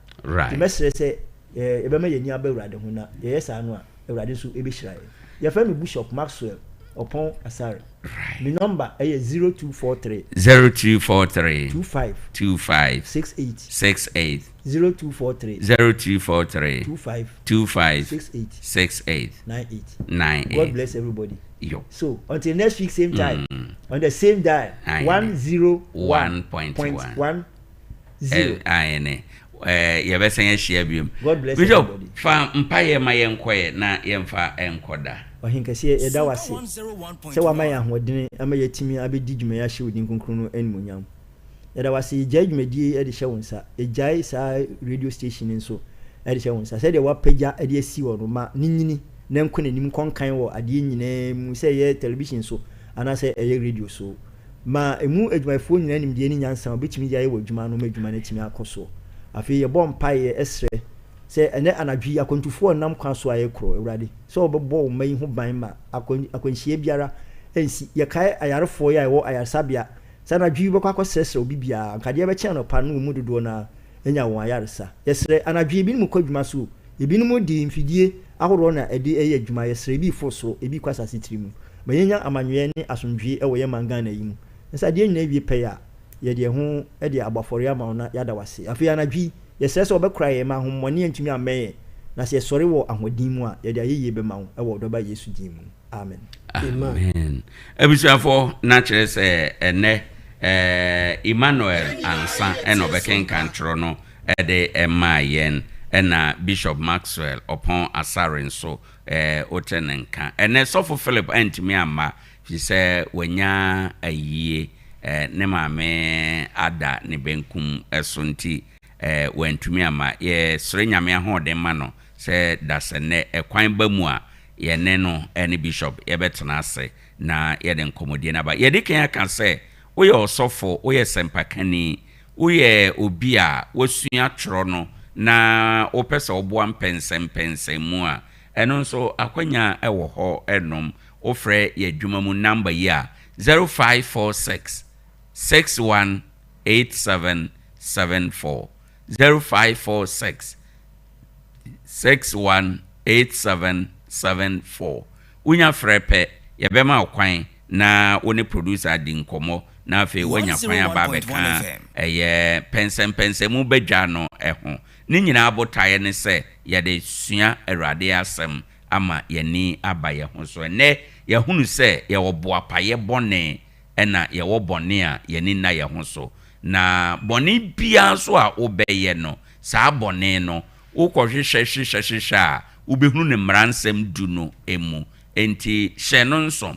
Nti mɛsrɛ sɛ yɛbɛma yɛn ani aba Awurade ho na yɛyɛ saa no a, Awurade nso bɛhyira yɛn. Yɛfrɛ me Bushop Maxwell Ɔpɔn Asare. Me nɔmba yɛ 0243.
0243.
25.
25.
68.
68.
0243.
0243.
25.
25.
68.
68.
98.
98.
God bless everybody.
Yo.
So until next week, same time, on the same dial, 101.1.
0. Aane, yɛbɛsan ahyia biom.
God bless
Bishop,
everybody.
fa mpaeɛ ma yɛnkɔɛ na yɛmfa nkɔ da.
Ɔhenkɛseɛ, yɛda wo ase sɛ woama yɛn ahoɔdene ama yɛatumi abɛdi dwuma yi ahyɛ wo din kronkron no animuonyam. Yɛda wo ase, yɛgyae dwumadie yi de hyɛ wo nsa. Yɛgyae saa radio station yi nso de hyɛ wo nsa. Sɛdeɛ woapagya de asi hɔ no, ma no nyini na ɛnkɔ n'anim nkɔ nkan wɔ adeɛ nyinaa mu, sɛ ɛyɛ television so anaasɛ ɛyɛ radio so. Ma emu adwumayɛfoɔ nyinaa nimdeɛ ne nyansa a wɔbɛtumi de ayɛ wɔn adwuma no ma adwuma no atumi akɔ soɔ. Afei yɛbɔ mpaeɛ srɛ sɛ ɛnnɛ anadwo yi akwantufoɔ a wɔnam kwan so a yɛrekorɔ, Awurade, sɛ wobɛbɔ wo mma yi ho ban ma akwanhyia biara ansi. Yɛkae ayarefoɔ yi a ɛwɔ ayaresabea sɛ anadwo yi wobɛkɔ akɔsrɛsrɛ obi biara, anka adeɛ bɛkye anɔpa no wɔn mu dodoɔ no ara anya wɔn ayaresa. Yɛsrɛ, anadwo yi ebinom kɔ adwuma so o, ebinom de mfidie ahoroɔ na ɛde reyɛ adwuma, yɛsrɛ ebi reforo soro, ebi rekɔ asase tiri mu. Ma yɛnya amanyɔeɛ ne asomdwoeɛ wɔ yɛn man Ghana yi mu. Na sɛ adeɛ nyinaa wie pɛyɛ a, yɛde yɛn ho de abɔ afɔreɛ ama wo na yɛada wo ase. Afei anadwo yi, Yɛsrɛ sɛ wobɛkora yɛn ma ahommɔne antumi ammɛn yɛn, na sɛ yɛsɔre wɔ ahoɔden mu a, yɛde ayɛyie bɛma wo, wɔ ɔdɔ Ba Yesu din mu. Amen.
Amen. Abusuafo, na kyerɛ sɛ ɛnnɛ eh, Emmanuel Ansa ɛna ɔbɛkenkan twerɛ no ɛde ɛmaa yɛn, ɛna Bishop Maxwell Ɔpɔn Asare nso eh, wote ne nka. Ɛnnɛ Sɔfo Philip antumi amma, firi sɛ wanya ayie, eh, ne maame ada ne benkum so nti eh, wantumi amma. Yɛsrɛ Nyame ahoɔden ma no sɛ dasɛnnɛ ɛkwan ba mu a, yɛne no ne Bishop yɛbɛtena ase na yɛde nkɔmmɔdie no aba. Yɛadi kan aka sɛ woyɛ ɔsɔfo, woyɛ sɛmpakani, woyɛ obi a wasua twerɛ no na wopɛ sɛ woboa mpɛnsɛmpɛnsɛn mu a, ɛno nso akwanya wɔ hɔ nom. Wofrɛ yɛn adwuma mu number yi a, 0546 618774, 0546 618774. Wonya frɛ pɛ, yɛbɛma wo kwan na wo ne producer adi nkɔmmɔ na afei woanya kwan aba abɛka ɛyɛ pɛnsɛmpɛnsɛmu badwa no ho. Ne nyinaa botaeɛ ne sɛ yɛde sua Awurade asɛm ama yɛn ani aba yɛn ho so. Ɛnnɛ yɛahunu sɛ yɛwɔ boapayɛ bɔne ɛna yɛwɔ bɔne a yɛn ani nna yɛn ho so. Na bɔne biara nso a wobɛyɛ no, saa bɔne no, wokɔhwehwɛ hwehwɛ hwehwɛ a, wobɛhunu no Mmara Nsɛm Du no mu. Enti hyɛ no nso.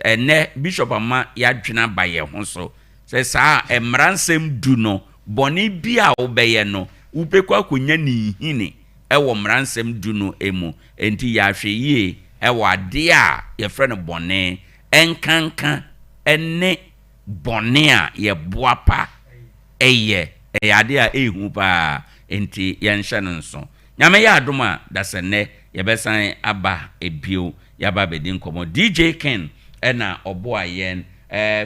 Ɛnnɛ, Bishop ama yɛadwene aba yɛn ho so sɛ saa Mmara Nsɛm Du no, bɔne biara a wobɛyɛ no, wobɛkɔ akɔnya ne nhini wɔ Mmara Nsɛm Du no mu. Enti yɛ ahwɛyie wɔ adeɛ a yɛfrɛ no bɔne, ɛnkanka ne bɔne a yɛboapa yɛ. Ɛyɛ adeɛ a ɛyɛ hu paa, enti yɛnhyɛ no nso. Nyame yɛ adom a, dasɛnnɛ yɛbɛsan aba bio, yɛaba abɛdi nkɔmmɔ. DJ Ken na ɔboa yɛn.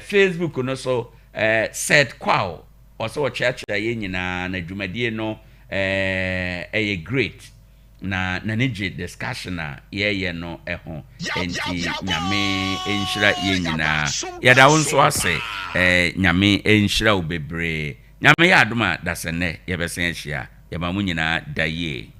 Facebook no so, Seth Kwaw, ɔsɛ ɔkyeakyea yɛn nyinaa, na dwumadie no ɛyɛ great. Na n'ani gye discussion a yɛyɛ no ho. Enti Nyame nhyira yɛn nyinaa. Yɛda wo nso ase. Nyame nhyira wo bebree. Nyame yɛ adom a dasɛnnɛ yɛbɛsan ahyia. Yɛma mo nyinaa da yie.